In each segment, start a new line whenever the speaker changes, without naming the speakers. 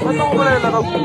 Ba tlo go bolaela ka kua.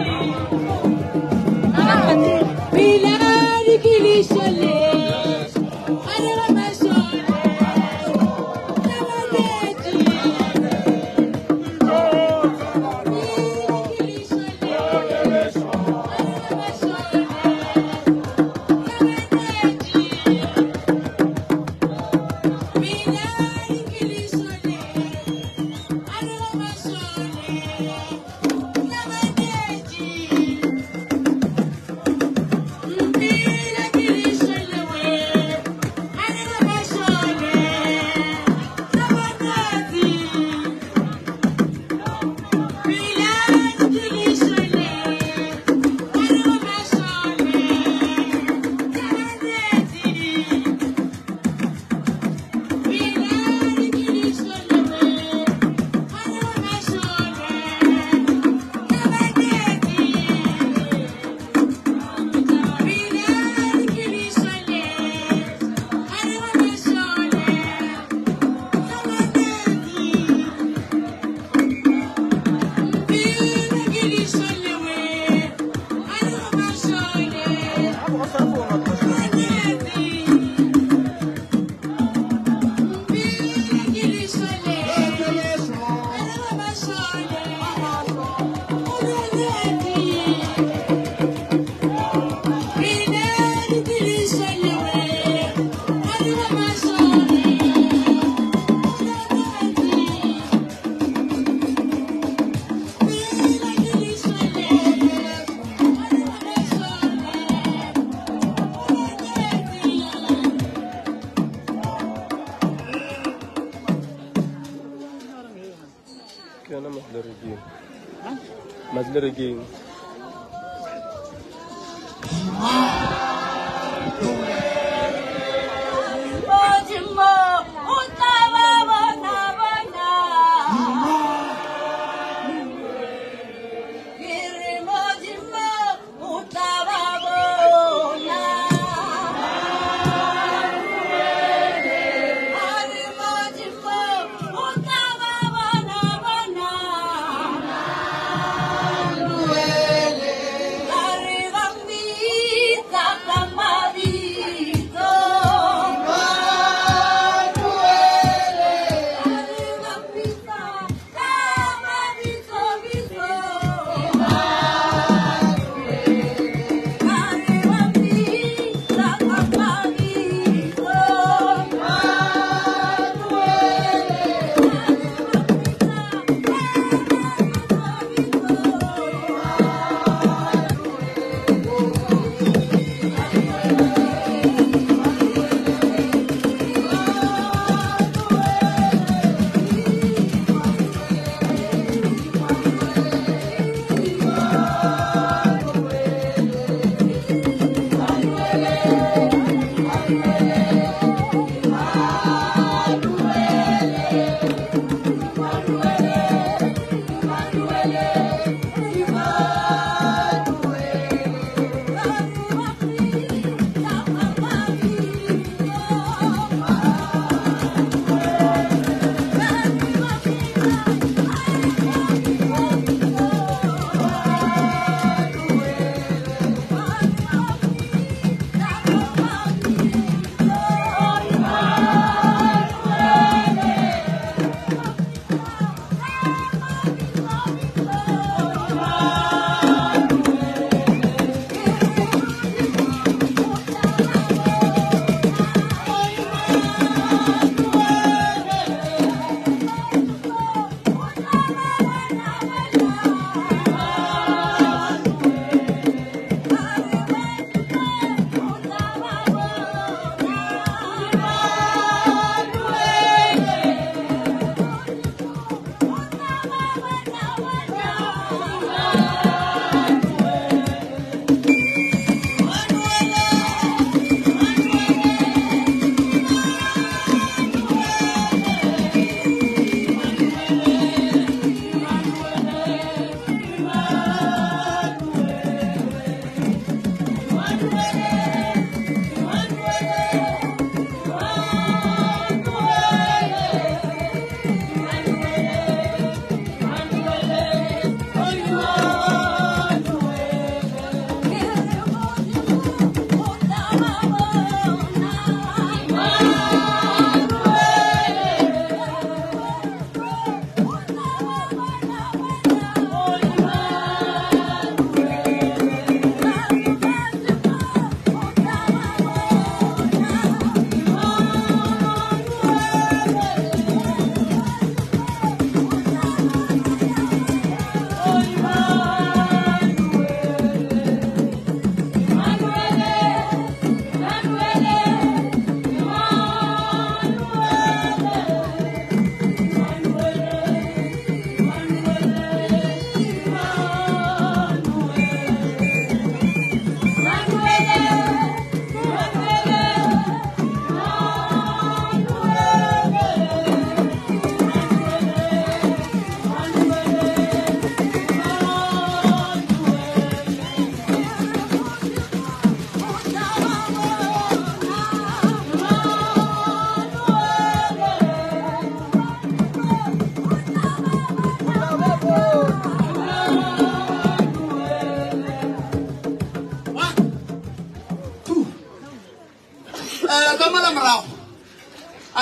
Ke yona Madlerekeng. Madlerekeng.
Modimo o tla ba bona bona. Ke re Modimo o tla ba bona. A re Modimo o tla ba bona bona.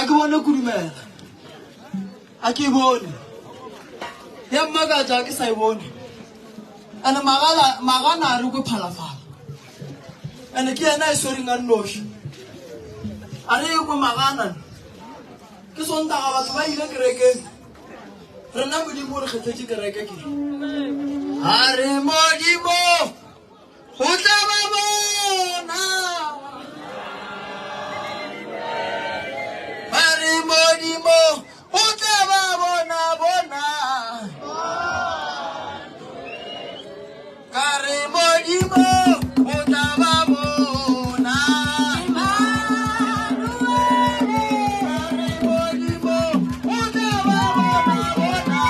A ke bone kudumela. A ke e bone. Ya mmakatša ke sa e bone. Ene magala magana a re kwe phalafala. Ene ke yena e swereng a nnoši. A re kwe magana. Ke sontaga batho ba ile kerekeng. Rena Modimo o re kgethetše kereke ke. A re Modimo go tla ba bona. Ba re Modimo o tla ba bona bona. Ka re Modimo o tla ba bona. Ka re Modimo o tla ba bona bona.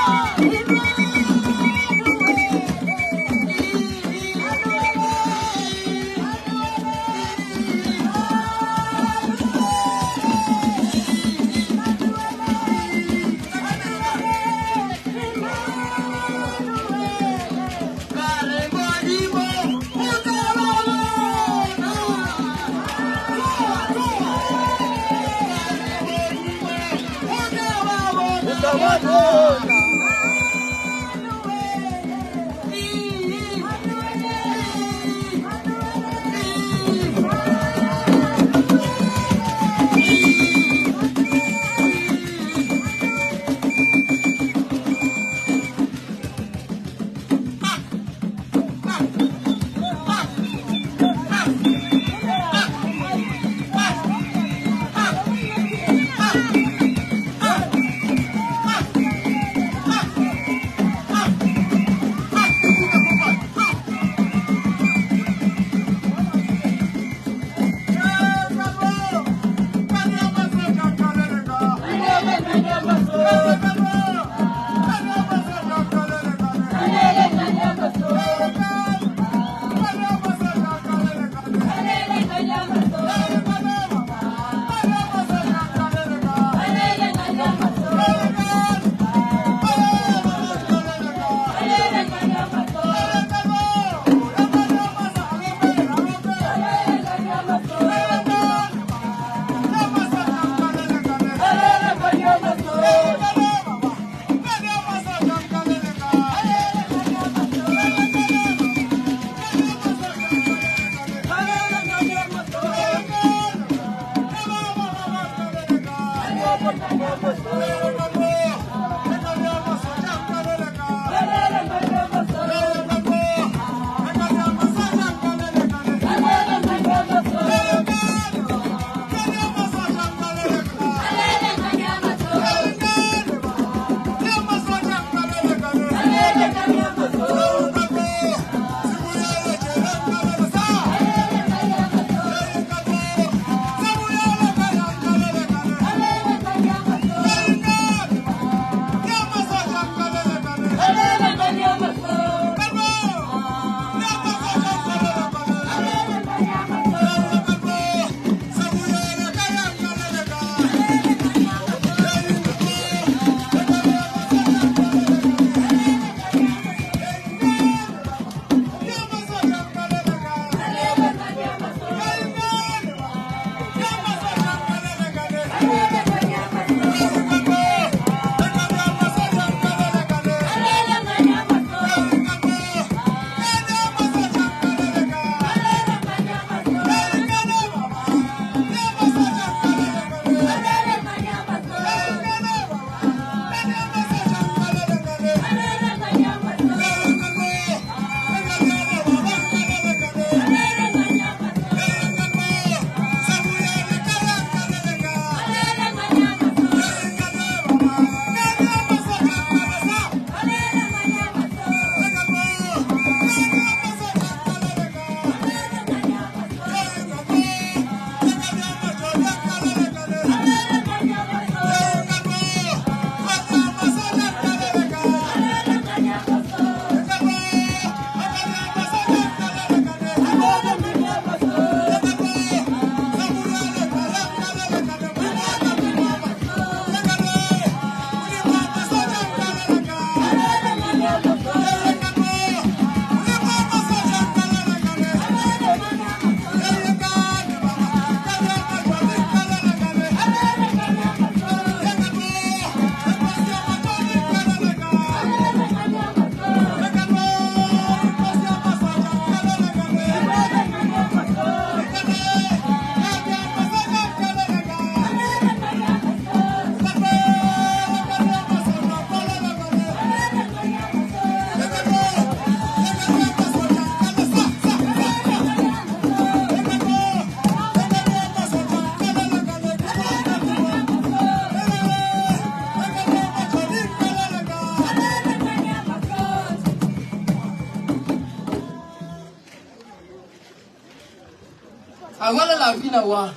la bina wa.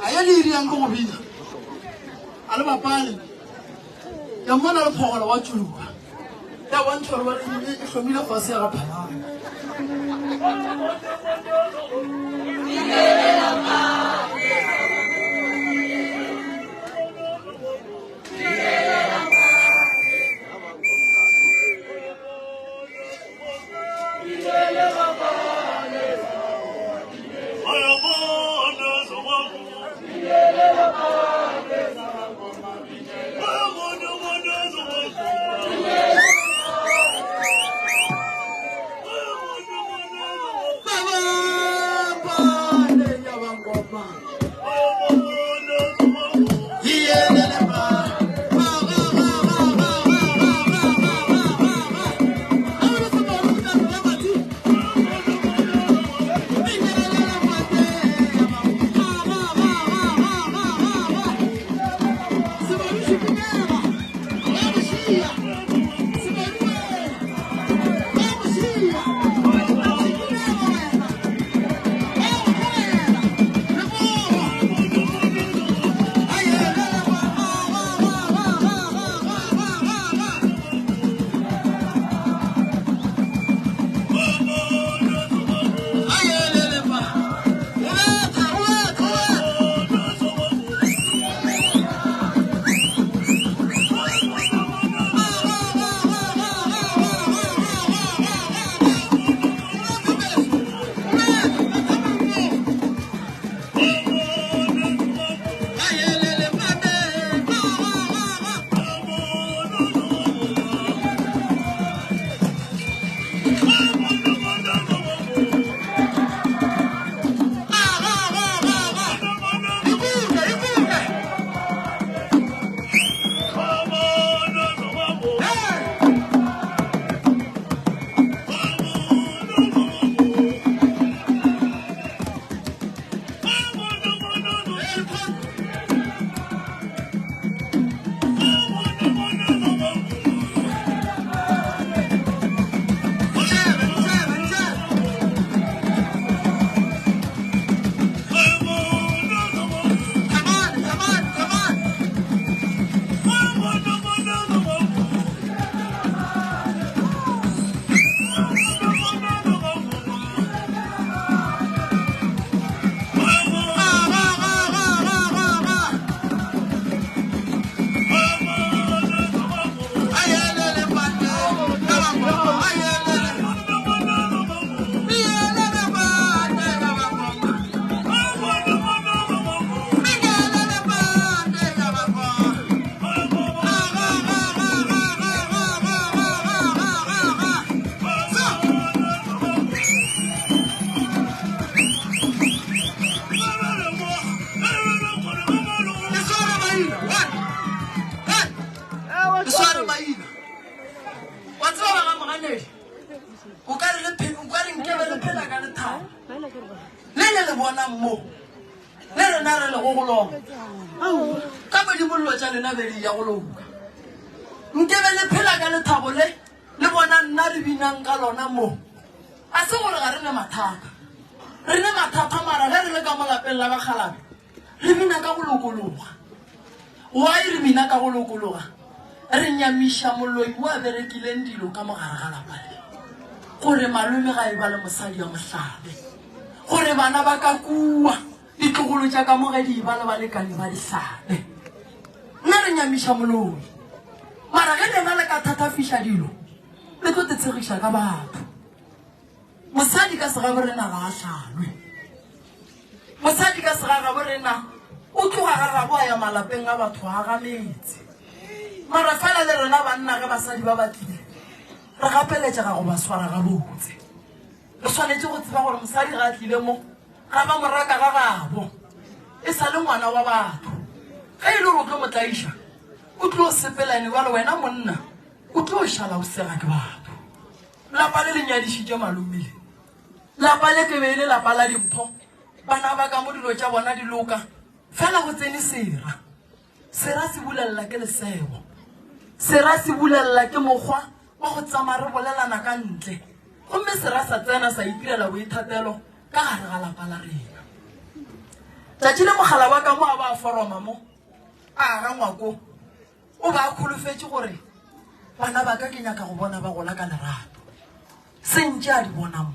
A ye le iri yang ke go bina. A le bapale. Ya mmona le phogolo wa tšuluka. Ya bontšha gore ba re e hlomile fase ya ga phalana. Le rena re lego go lona ka mo tša lena be di ya go loka. Nkebe le phela ka lethabo le le bona nna re binang ka lona mo. A se gore ga re ne mathata, re ne mathata, mara ge re le ka mo lapeng la bakgalabe re bina ka go lokologa. Why re bina ka go lokologa? Re nyamiša moloi o a berekileng dilo ka mogare ga lapa le, gore malome ga e ba le mosadi ya mohlabe, gore bana ba ka kua ditlogolo tša ka mo ge di ba le balekane ba dihlabe. Nna re nyamiša moloi, mara ge lena le ka thatafiša dilo le tlo te tshegiša ka batho. Mosadi ka segabo rena ga a hlalwe. Mosadi ka segagabo rena o tloga ga gabo a ya malapeng a batho a ga metse. Mara fela le rena banna ge basadi ba batlile re gapeletšega go ba swara gabotse. Re swanetše go tseba gore mosadi ga a tlile mo ga ba moraka ga gabo, e sa le ngwana wa batho. Ge e le gore o tlo mo tlaiša, o tlo sepela ene jwale wena monna o tlo šala o sega ke batho. Lapa le le nyadišitše malome le. Lapa le ke be e le lapa la dimpho. Bana ba ka mo dilo tša bona di loka, fela go tsene sera. Sera se bulelela ke lesebo. Sera se bulelela ke mokgwa wa go tsamaya re bolelana ka ntle. Gomme sera sa tsena sa itirela boithatelo ka gare ga lapa la rena. Tšatši le mogala wa ka mo a ba a foroma mo, a aga ngwako, o ba a kholofetše gore bana ba ka ke nyaka go bona ba gola ka lerato. Sentše a di bona mo.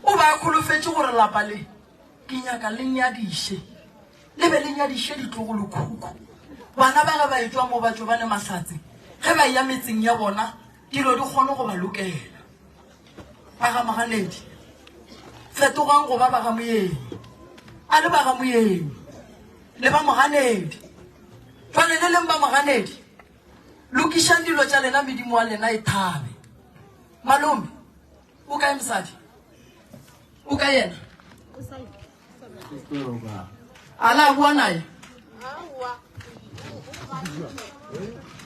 O ba a kholofetše gore lapa le ke nyaka le nyadiše, le be le nyadiše ditlogolokhukhu. Bana ba ge ba etšwa mo ba tšwe ba le mahlatse, ge ba eya metseng ya bona dilo di kgone go ba lokela. Ba ga Moganedi, fetogang go ba ba ga Moyeng. A le ba ga Moyeng, le ba Moganedi. Jwale le leng ba Moganedi, lokišang dilo tša lena medimo wa lena e thabe. Malome, o kae mosadi? O kae yena? A la bua naye?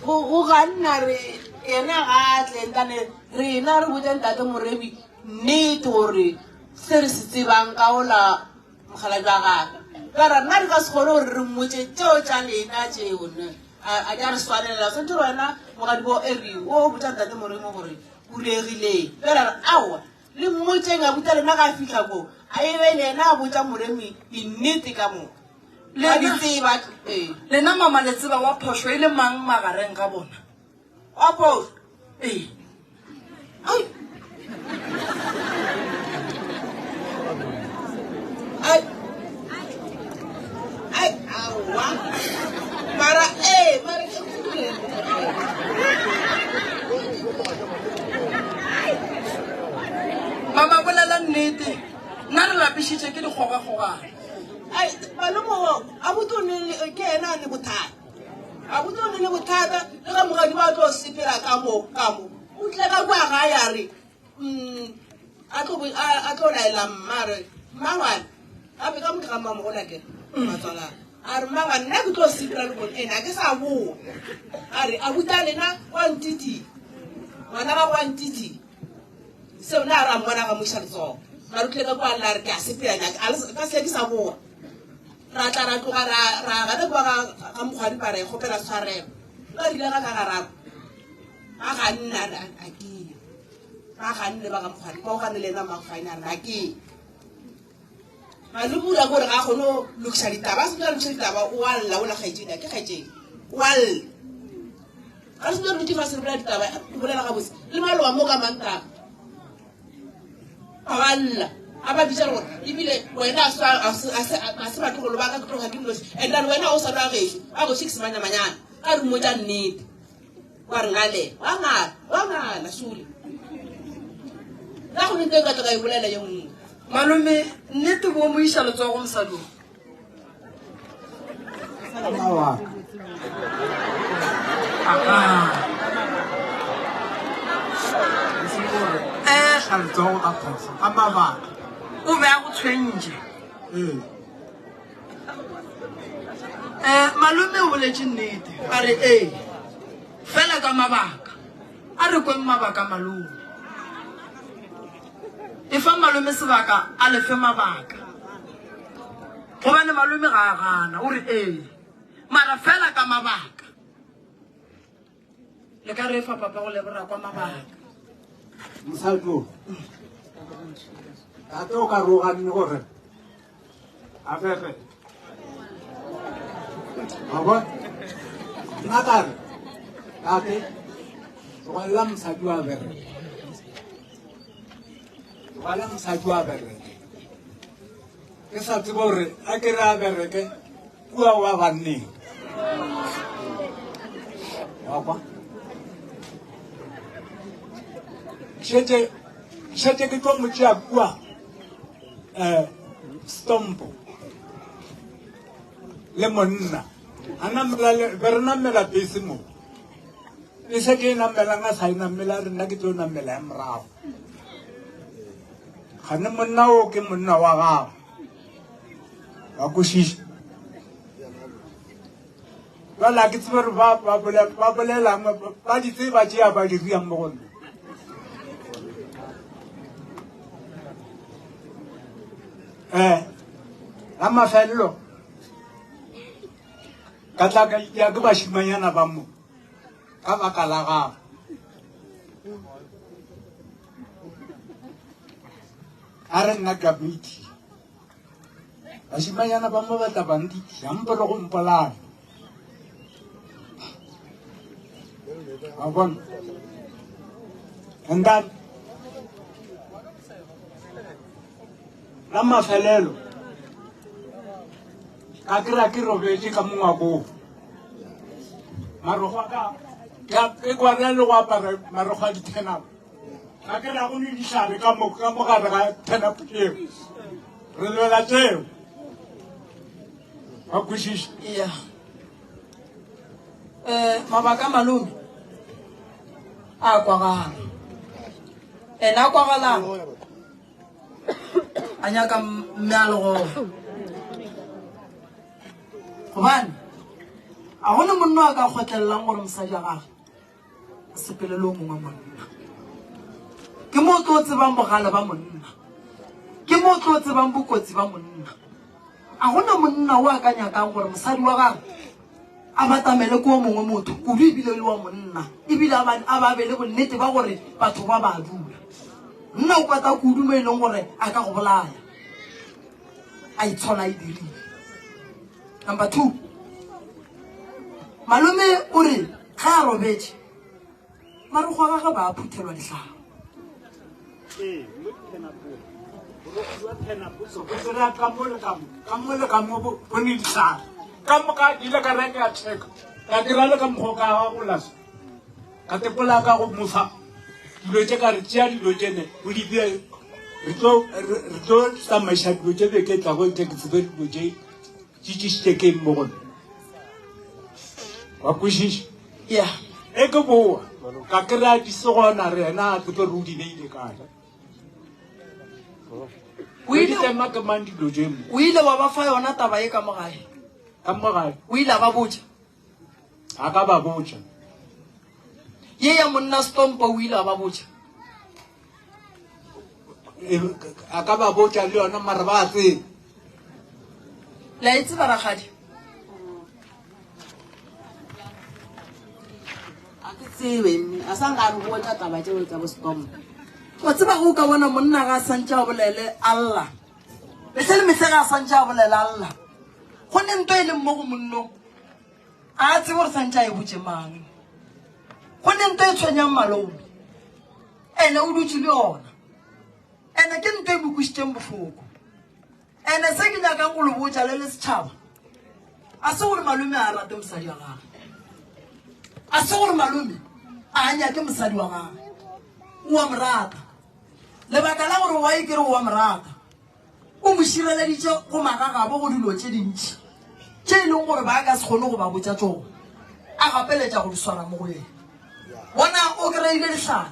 Go ganna re yena ga a tle ntane rena re botša ntate Morebi nnete gore se re se tsebang ka ola mokgalabje wa gagwe. Ka ra rena re ka se kgone gore re mmotše tšeo tša lena tšeo ne a di a re swanela. Swantšhe gore wena mogadibo Eri o botša ntate Moremi gore o diregileng. Bjale a re aowa Le mmotšeng a botša lena ga a fihla ko, a e be le yena a botša Moremi dinnete ka moka. A di tseba, ee.
Lena mama le tseba wa phošo e le mang magareng ga bona?
Wa phošo?
Ee.
Ai. Ai. Ai, aowa. Mara, ee, mara ke
Mama bolela nnete, nna re lapišitše ke dikgogakgogano.
Ai, malome o, abuti o ne le, ke yena a ne bothata. Abuti o ne le bothata, le ge mogadi ba tlo sepela ka mo, ka mo. O tlile ka kua gae a re, mm, a tlo a tlo laela mma a re, mmangwane, gape ka mo ke ga mmamogolo akere, matswalana. A re, Mmangwane, nna ke tlo sepela le bone, ene a ke sa boa. A re, Abuti a lena wa ntiti, ngwana gago wa ntiti. Seo na a re a mmona ga mo iša letsogo. Mara o tlile ka kwa lla a re ke a sepela nyaka, a le ka se ke sa boa. Ra tla ra tloga ra ra gana kwa ga ga mokgwadi pa ra e kgopela tshwarelo. Ba rile ga ka gararo. Ba ganne a re a ke ye. Ba ganne ba ga mokgwadi, ba o gane le yena Mmakgwane a re a ke ye. Malome o dira gore ga a kgone go lokiša ditaba, a se a lokiša ditaba o a lla ola kgaetšedi a ke kgaetšedi o a lla. Ga re se re dutše fase re bolela ditaba o bolela gabotse le maloba mo ka Mantaga a ba lla a ba bitša gore ebile wena a se batlogolo ba ka ke tloga ke nnoši and then wena o sa le wa gešo wa gešo ke semanyamanyana ka re mmotša nnete. Wa re ngale, wa ngala, wa ngala šole. Nna go nto e ka tla ka e bolela ye nngwe.
Malome, nnete bo mo iša letsogo mosadi o.
Mma wa ka.
Aha.
E seng gore
Eh,
iša letsogo ka phoso, ka mabaka.
o be a go tshwentše.
Ee.
Eh, malome o boletše nnete a re ee fela ka mabaka a re kweng mabaka malome e fa malome sebaka a lefe mabaka gobane malome ga a gana o re ee mara fela ka mabaka Le ka re fa papa go lebora kwa mabaka.
Mosadi o tate o ka re o ganne gore a fefe wa bona nna ka re tate tlogelela mosadi wa bereke tlogela mosadi wa bereke ke sa tsebe gore a ke re a bereke Kua wa banneng. Wa kwa? Šetše šetše ke tlo mo tšea kua eh stompo le monna a namela le be re namela bese mo e se ke e namelang a sa e namela re nna ke tlo namela ya morago gane monna o ke monna wa gago Wa kwešiša? Bjale a ke tsebe gore ba, ba, ba bolelang, ba di tseba tšea ba di riang mo go nna. Eh, la mafelelo, ka tla ka ya ke bašimanyana ba mo, ka baka la gago. A re nna ka meeting. Bašimanyana ba mo batla ba ntiša mpo le go mpolaya. Wa bona? And then la mafelelo ka kry-a ke robetše ka mongwakong marogo a ka ke kwana le go apara marogo a dithenapa ga ke ra go ne dihlare ka mo ka mo gare ga thenapo tšeo re lwela tšeo wa kwešiša
ya um mabaka malome a kwagala ene a kwagalang a nyaka mme a legolo gobane a gone monna a ka kgotlelelang gore mosadi wa gage a sepele le o mongwe monna ke mo o tlo tsebang bogale ba monna ke mo o tlo tsebang bokotsi ba monna a gona monna o a ka nyakang gore mosadi wa gagwe a batamele ko o mongwe motho kudu ebile le wa monna ebile a ba be le bonnete ba gore batho ba ba dula nna o kwata kudu mo e leng gore a ka go bolaya a itshola e dirile number 2 malome o re ge a robetše marogo a gagwe ba a phuthelwa dihlao
ka mo le ka mo bo ne dihlare ka moka ke ile ka reka ya checka ka dira le ka mokgwa ka ga go lasa ka tepola ka go mofa dilo tše ka re tšea dilo tše ne o di bee re tlo tsamaiša dilo tše beke tlago ntse ke tsebe dilo tše di tšišitše ke eng mo gone wa kwešiša
ya
e ke boa ka kry-a di se gona re ena a tsebe re o di beile kae
o ile
tema ke mang dilo tše mo
o ile wa ba fa yona taba e ka mo gae
ka mo gae
o ile a ba botša
a ka ba botša
ye ya monna stompo o ile a ba botša
E, a ka ba botša le yona mara ba tsebe
le a e tseba rakgadi
a ke tsebe mme a sa nka re botša taba tšeo tsa bo stompo
wa tseba go ka bona monna ga a santše a bolele alla mehle le mehle ga a santše a bolela alla go ne nto e leng mo go monnong a tsebe gore santše a e botše mang go ne nto e tshwenyang malome ene o dutše le yona ene ke nto e mo kwisitšeng bohloko ene se ke nyakang go le botša le le setšhaba a se gore malome a rate mosadi wa gagwe a se gore malome a nyake mosadi wa gagwe o a mo rata lebaka la gore wa e kere o a mo rata o mo šireleditše go magagabo go dilo tše dintši tše e leng gore ba ka se kgone go ba botša tšona a gapeletša go di swara mo go yena bona o kry-ile dihlare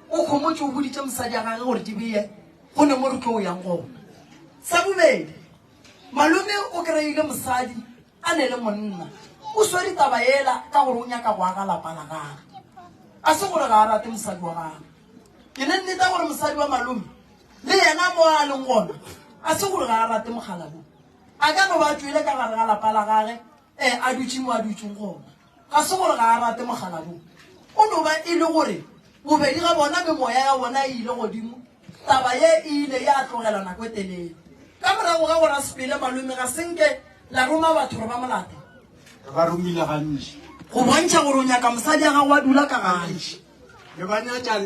o khomotše o boditše mosadi ya gage gore di beye go ne mo re tlo o yang gona sa bobedi malome o kry-ile mosadi a ne le monna o swere taba ela ka gore o nyaka go aga lapa la gage a se gore ga a rate mosadi wa gage ke ne nneta gore mosadi wa malome le yena mo a leng gona a se gore ga a rate mogalabo a ka no ba tswele ka gare ga lapa la gage um a dutše mo a dutšeng gona ga se gore ga a rate mogalabo o no ba e le gore bobedi ga bona memoya ya bona e ile godimo taba ye e ile ya tlogela nako e telele ka morago ga gore a sepele malome ga senke la roma batho gore ba molate
re ba romile gantši
go bontšha gore o nyaka mosadi ya gago a dula ka gae
le ba nyatša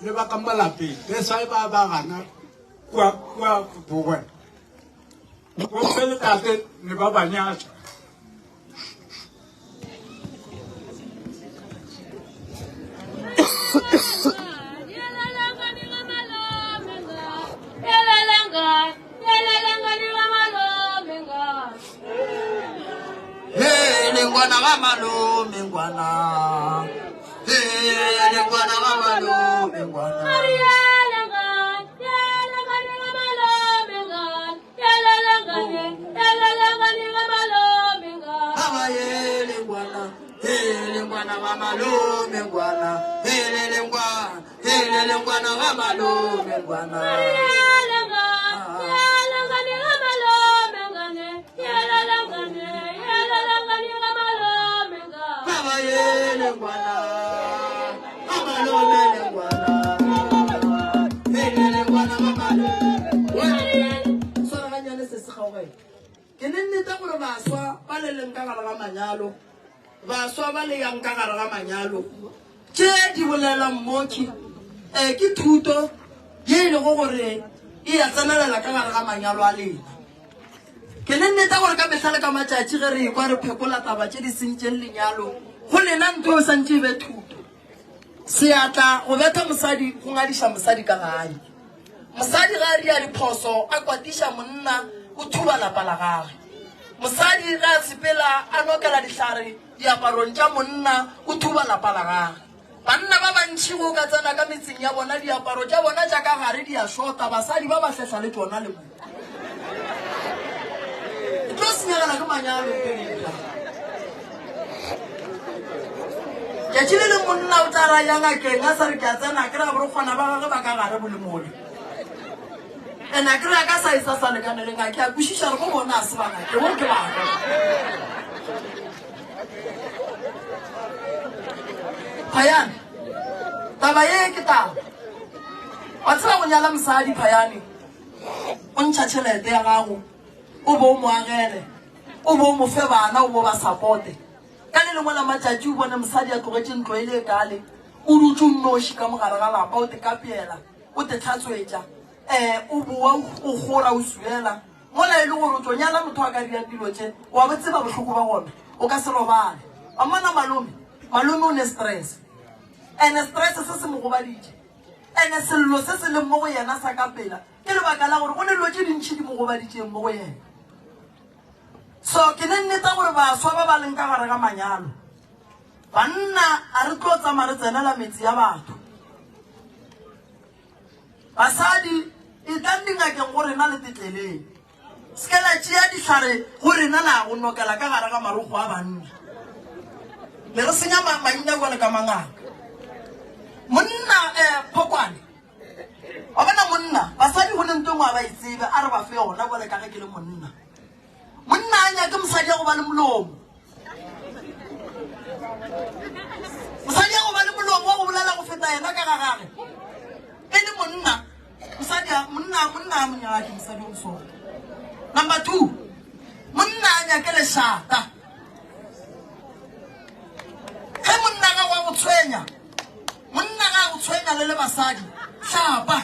le ba ka mo lapeng that's why ba ba gana kua kua bogwe bomme le tate ne ba ba nyatša
Hele ngwana ga malome ngwana Hele ngwana ga malome ngwana Aba hele ngwana Hele ngwana ga malome ngwana Hele ngwana Hele ngwana ga malome ngwana Aba hele ngwana ga malome le ngwana Hele ngwana ga malome Swaraganyane se se kgaogela. nnete gore baswa ba le leng ka gare ga manyalo, baswa ba le yang ka gare ga manyalo, tše di bolelang mmoki um ke thuto ye e lego gore e ya tsenelela ka gare ga manyalo a lena. Ke le nnete gore ka mehla le ka matšatši ge re ekwa re phekola taba tše di sentšeng lenyalo, go lena ntho e santše e be thuto. Seatla go betha mosadi go ngadiša mosadi ka gae. Mosadi ga a ria diphoso a kwatiša monna o thuba lapa la gage. Mosadi ga a sepela a nokela dihlare diaparong tša monna o thuba lapa la gage. Banna ba bantši go ka tsena ka metseng ya bona diaparo tša bona tša ka gare di a šota, basadi ba ba hlehla le tšona le mo. E tlo senyegela ke manyalo pele. Tšatši le le monna o tla ra ya ngakeng a sa re ke a tsena ke ra gore kgona ba gage ba ka gare bo le mole. Ene a kry-a ka sa e sa sa lekane le ngake a kwešiša gore bo bona a se ba ngake bo ke baka. Phayane, taba ye ke taba. Wa tseba go nyala mosadi Phayane, o ntšha tšhelete ya gago, o bo o mo agele, o bo o mo fe bana, o bo ba supporte. Ka le lengwe la matšatši o bone mosadi a tlogetše ntlo e le e kale, o dutše o nnoši ka mogare ga lapa, o te kapeela, o te tlhatswetša, um o boa o kgora o suela. Mola e le gore o tlo nyala motho a ka dirang dilo tše, wa bo tseba bohloko ba gona, o ka se robale. Wa mmona malome? Malome o ne stress. Ene stress se se mo gobaditše. Ene sello se se leng mo go yena sa ka pela ke lebaka la gore go ne dilo tše dintši di mo gobaditšeng mo go yena. So ke ne nneta gore baswa ba ba leng ka gare ga manyalo, banna a re tlo tsamaya re tsenela metse ya batho. Basadi, etlang dingakeng go rena le tetleleng. Se ke la tšea dihlare go rena la go nokela ka gare ga marokgo a banna. Le re senya maina jwale ka mangaka. Monna eh, Phokwane, wa bona monna, basadi go ne nto engwe a ba e tsebe, a re ba fe yona jwale ka ge ke le monna. Monna a nyake mosadi ya go ba le molomo. Mosadi ya go ba le molomo wa go bolela go feta yena ka ga gage. E le monna, mosadi a monna monna a monyake mosadi o moswana. Number 2, monna a nyake lešata. Ge monna ga wa go tshwenya, Monna ga a go tshwenya le le basadi, hlapa.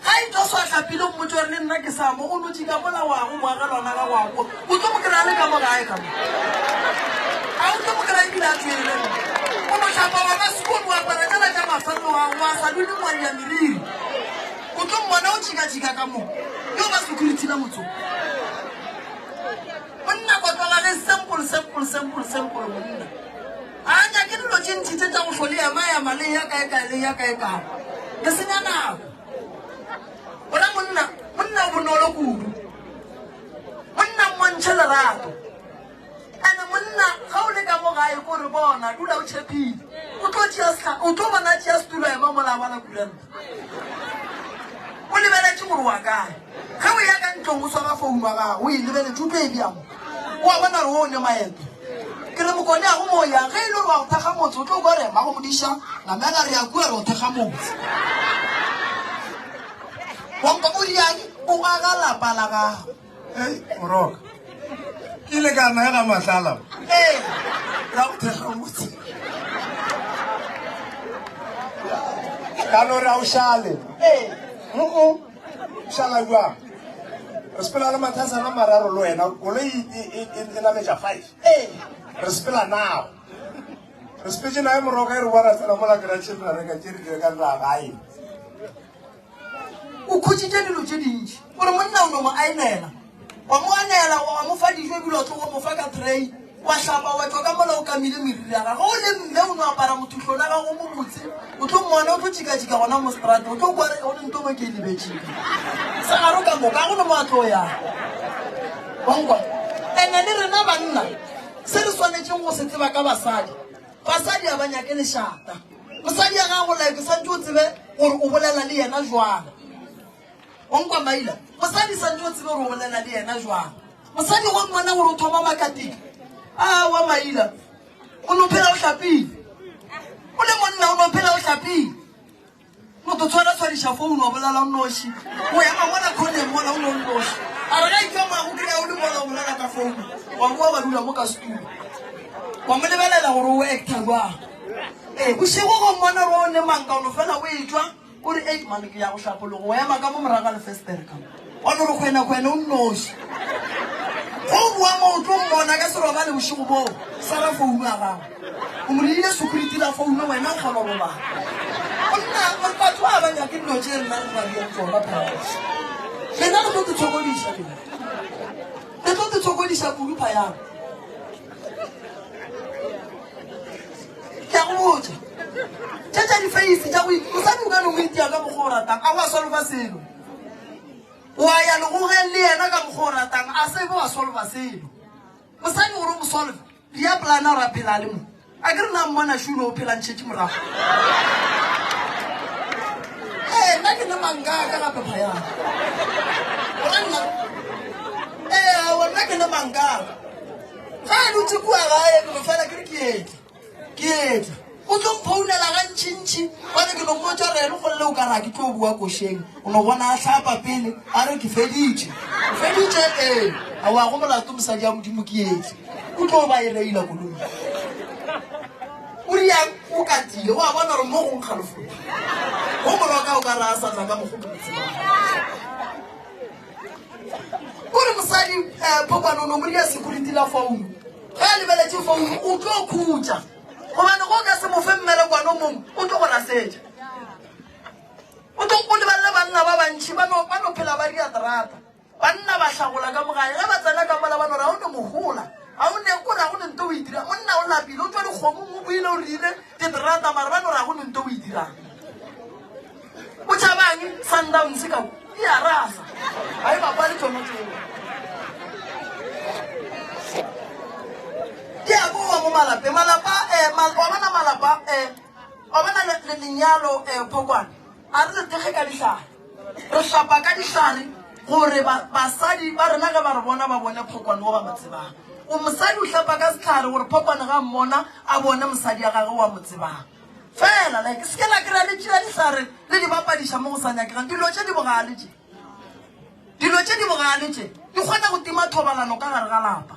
Ga e tlo swa hlapile o mmotse gore le nna ke sa mo, o notše ka mola wago moagelwana ga wago, o tlo mo kry-a le ka mo gae ka mo. A o tlo mo kry-a ebile a tšwele mo. O no hlapa wa ba sekone o apara tšela tša mafelelo wa wa sa dule ngwadia meriri. O tlo mmona o tšhika-tšhika ka mo. Yo ba security la motso. Monna kotlo la ge simple simple simple simple monna. Ga a nyake dilo tše ntši tše tša go hlo le ema-ema le ya kae-kae le ya kae-kae. Le senya nako. Gona monna, monna o bonolo kudu. Monna mmontšhe lerato. Ene monna ga o le ka mo gae ko re bona dula o tšhepile. O tlo tšea sehla, o tlo bona tšea setulo ema mola a bala kuranta. O lebeletše gore wa kae. Ge o ya ka ntlong o swara founu ya gago o e lebeletše o tlo e bea mo. O a bona gore o ne maeto. Ke re mokone a go mo yang ge e le gore wa go thekga motse o tlo kwa re mmago modiša namela re ya kua re o thekga motse. Wa nkwa o riang o aga lapa la gago.
Ei, moroka. Ke ile ka nna ga mahlala.
Ee.
Ra go thekga motse. Ka no re a o šale.
Ee.
Mm-mm. Šala jwang? Re sepela le mathasana mararo le wena, koloi e, e, e, e nametša five.
Ee.
Re sepela nao. Re sepetse nae moroka e re bona tsena mola keratšheng ra reka tše re di rekang ra gae.
O khutšitše dilo tše dintši. O re monna o no mo aenela. Wa mo anela, wa mo fa dijo ebile wa tlogo mo fa ka tray. Wa hlapa wa tšwa ka mola o kamile meriri ya gagwe. O le mme o no apara mothuhlona wa gago o mobotse. O tlo mmona o tlo tšikatšika gona mo seterateng. O tlo kwa re o le nto mo ke e lebetšeng. Segaro ka moka ga go no mo a tlo yang. Wa nkwa? Ene le rena banna se re swanetšeng go se tseba ka basadi, basadi ga ba nyake lešata. Mosadi ya gago like santse o tsebe gore o bolela le yena jwang. O nkwa maila? Mosadi santse o tsebe gore o bolela le yena jwang. Mosadi go mmona gore o thoma makatika. A wa maila. O no phela o hlapile. O le monna o no phela o hlapile. O tlo tshwara tshwariša phone wa bolela o noši. O ema mola khoneng mola o no nnoši. A re ga itšwa moago kry-a o le mola o bolela ka founu, wa boa wa dula mo ka setulo. Wa mo lebelela gore o actor jwang. Ee, bošego go mmona gore o ne manka o no fela o etšwa o re ei mane ke ya go hlapologo wa ema ka mo morago ga lefestere ka mo. Wa no re kgwena-kgwena o nnoši. Go o boa mo o tlo mmona ka se robale bošego boo, swara founu ya gago. O mo diile security la founu wena o kgona go robala. Monna batho ba ba nyake dilo tše rena re ba diang tsona phayang. Lena le tlo te tshokodiša lena. Le tlo te tshokodiša kudu phayang. Ke a go botša. Tše tša difeisi tša go mosadi o ka no mo itia ka mokgwa o ratang a go a solva selo. Wa ya legogeng le yena ka mokgwa o ratang a se be wa solva selo. Mosadi gore o mo solve Dia polana gore a phela a le mo. A ke re na mmona šulo o phela ntšhetše morago. Ee, nna ke ne mangaka gape phayana. Gona nna. Ee, aowa nna ke ne mangaka. Ga a dutse kua gae ke no fela ke re ke etla. Ke etla. O tlo mphounela gantšintši gobane ke no mmotša gore ene golle o ka re a ke tlo boa košeng. O no bona a hlapa pele a re ke feditše. O feditše? Ee. Aowa go molato mosadi ya Modimo ke etla. O tlo ba e reila koloi. O riang o katile o a bona gore mo go nkga lefoko. Go moroka o ka re a sa tla ka mokgo ke mo tsebang. O re mosadi um Phokwane o no mo dia security la founu. Ge a lebeletše founu o tlo khutša. Gobane go ka se mo fe mmerekwane o mongwe o tlo go rasetša. O tlo o lebelele banna ba bantši ba no ba no phela ba dia terata. Banna ba hlagola ka mogae ge ba tsena ka mola ba no re ga o ne mohola. Ga o ne ko re ga go ne nto o e dirang. Monna o lapile o tšwa dikgomong o boile o rile diterata mara ba no re ga go ne nto o e dirang. O tšhabang Sundowns ka ko e a rasa. Ga e bapale tšona tseo. Ke a boa mo malapeng. Malapa eh mal, wa bona malapa eh wa bona le, le lenyalo eh Phokwane. A re le thekge ka dihlare. Re hlapa ka dihlare gore ba, basadi ba rena ge ba re bona ba bone Phokwane o ba mo tsebang. O mosadi o hlapa ka sehlare gore Phokwane ga mmona a bone mosadi ya gagwe wa mo tsebang. Fela like se ke la kry-a le tšea dihlare le di bapadiša mo go sa nyakegang. Dilo tše di bogale tše. Dilo tše di bogale tše di kgona go tima thobalano ka gare ga lapa.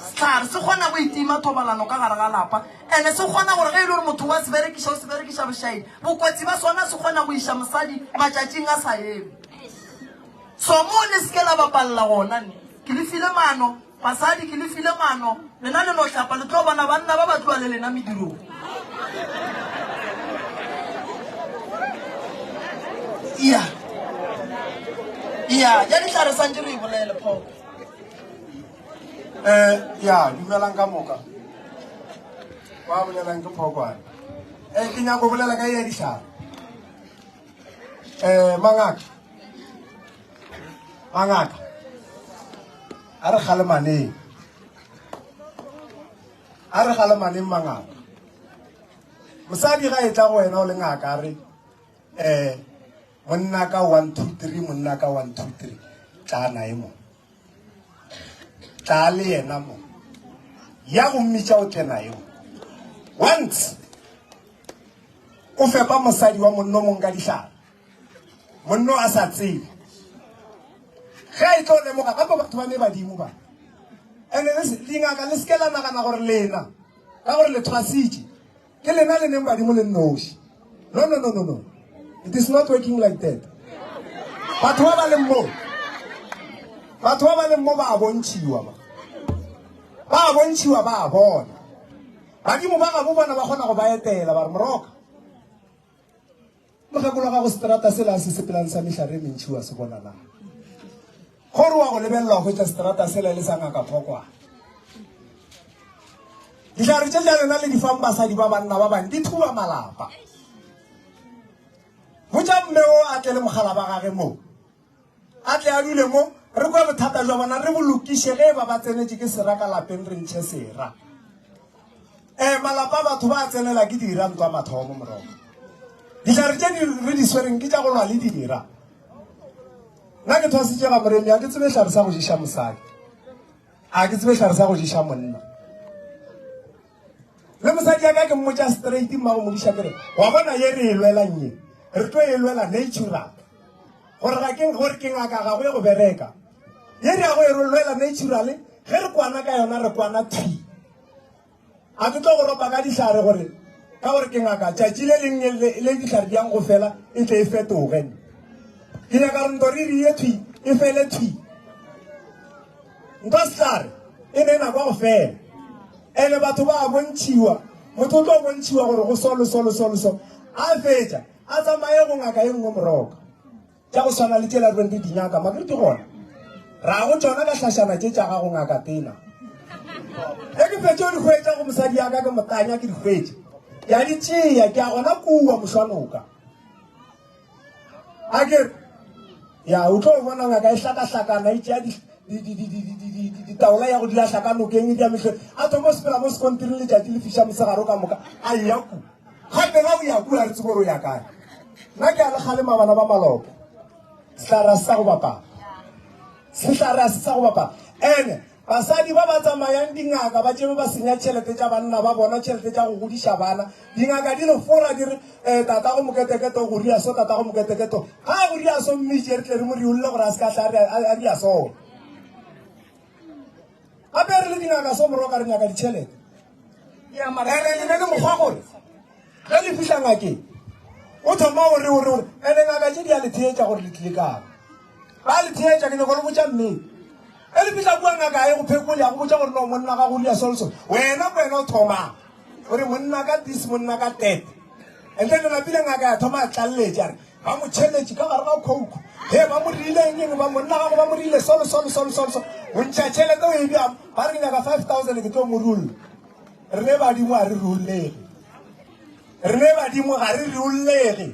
Sehlare se kgona go itima thobalano ka gare ga lapa ene se kgona gore ge e le gore motho wa se berekiša o se berekiša bošaedi, bokotsi ba sona se kgona go iša mosadi matšatšing a sa eme. So mo le se ke la bapalela gona ne. Ke le file maano Basadi, ke le file maano, lena le no hlapa, le tlo bona banna ba ba tloa le lena medirong. Iya. Iya, ya dihlare santše re e bolele, Phoko.
Eh, ya, dumelang ka moka. Wa bolelang ke Phokwane. Eh, ke nyako bolela ka ya dihlare. Eh, mangaka. Mangaka. A re galemaneng. A re galemaneng mangaka. Mosadi ga e tla go wena o le ngaka a re eh monna ka 1 2 3 monna ka 1 2 3 tla nae mo. Tla le yena mo. Ya go mmitša o tle nae mo. Once o fepa mosadi wa monno mong ka dihlare. Monno a sa tsebe. Ge a e tlo lemoga gape batho ba ne badimo ba. Ene dingaka le seke la nagana gore lena ka gore le thwasitše ke lena le neng badimo le nnoši. No no no no no. It is not working like that. Batho ba ba leng mo batho ba ba leng mo ba a bontšhiwa ba. Ba a bontšhiwa ba a bona. Badimo ba gabo bona ba kgona go ba etela ba re moroka. Mokgekolo wa gago seterata sela se sepelang sa mehlare e mentši wa se bona na? Gore wa go lebelela wa hwetša seterata sela e le sa ngaka Phokwana. Dihlare tše tša lena le di fang basadi ba banna ba bang di thuba malapa. Botša mme o a tle le mogala ba gage mo. A tle a dule mo, re kwe bothata jwa bona, re bo lokiše ge e ba ba tsenetše ke sera ka lapeng re ntšhe sera. Ee, malapa a batho ba a tsenela ke dira ntwa mathomo morogo. Dihlare tše di re di swereng ke tša go lwa le dira. Nna ke thwasitše ga moremi, a ke tsebe hlare sa go ješa mosadi. A ke tsebe hlare sa go ješa monna. Le mosadi ya ka ke mmotša straight mmago modiša ke re, wa bona ye re e lwelang ye, re tlo e lwela natural. Gore ga ke gore ke ngaka ga go ye go bereka. Ye re ya go e re lwela naturally, ge re kwana ka yona re kwana thwi. A ke tlo go ropa ka dihlare gore ka gore ke ngaka tšatši le leng le dihlare di yang go fela e tle e fetoge. Ke nyaka gore nto re rie thwi e fele thwi. Nto sehlare e ne nako ya go fela. Ene batho ba a bontšhiwa, motho o tlo bontšhiwa gore go so le so le so le so. A fetša a tsamaye go ngaka e nngwe moroka. Tša go swana le tšela re di nyaka, makere di gona. Ra go tšona ka hlašana tše tša gago ngaka tena. Ge ke fetše o di hwetša go mosadi ya ka ke motanya ke di hwetše. Ke a di tšea ke a gona kua mošwanoka. A ke ya o tlo bona ngaka e hlakahlakana e tšea ditaola ya go di lahla ka nokeng e di mehle a thoma o sepela mo sekontiring letšatši le fiša mosegaro ka moka a ya ku gape ga o ya kua re tsebo gore o ya kae nna ke a le kgalema bana ba malopo sehlare se sa go bapala sehlare se sa go bapala ene basadi ba ba tsamayang dingaka ba tšebe ba senya tšhelete tša banna ba bona tšhelete tša go godiša bana dingaka di le fora di re um tata go moketeketo go ria so tata go moketeketo ga a go ria so mmitše re tle re mo riolle gore a se ka tla a ria sona gape re le dingaka so moroka re nyaka ditšhelete ene le ne le mokgwa gore ge le fihla ngakeng o thoma gore gore gore ene ngaka tše di a le theetša gore le tlile kae ba le theetša ke nyako le botša nnete e le fihla kua ngaka e go phekole ya go botša gore no monna ga go ria solso wena ko wena o thomang gore monna ka this monna ka that and then lapile ngaka ya thoma a tlaleletša re ba mo tšheletše ka gare ga coke he ba mo rile eng eng ba monna gago ba mo rile solo solo solo solo solo o ntšha tšhelete o e bjang ba re ke nyaka 5000 ke tlo mo rulla re ne badimo ga re rullege re ne badimo ga re rullege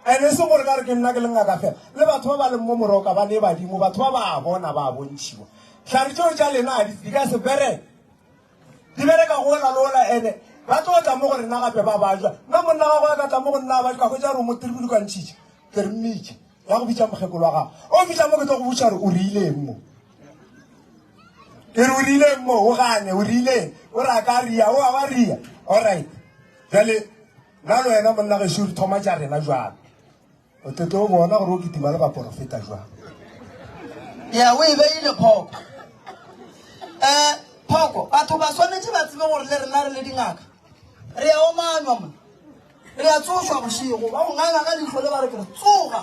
ene se gore ka re ke nna ke le ngaka fela le batho ba ba leng mo moroka ba ne badimo batho ba ba bona ba bontšhiwa tlhare tseo tša lena di ka se bereke di bereka go ola le ola ene ba tlo tla mo go rena gape ba bajwa nna monna gago a ka tla mo go nna ba ka hwetša gore o mo tiribulukantšhitše ke re mmitše ya go bitša mokgekolo wa gago o fihla mo ke tlo go botša gore o reileng mo ke re o rileng mo o gane o rileng o re a ka ria o a wa ria alright jale nna le wena monna gešo re thoma tša rena jwalo O tle tlo bona gore o kitima le baporofeta jwang.
Ya o e beile phoko. Eh, phoko, batho ba swanetše ba tsebe gore le rena re le dingaka. Re a omanywa mo. Re a tsošwa bošego, ba go nganga ka leihlo le ba re ke re tsoga.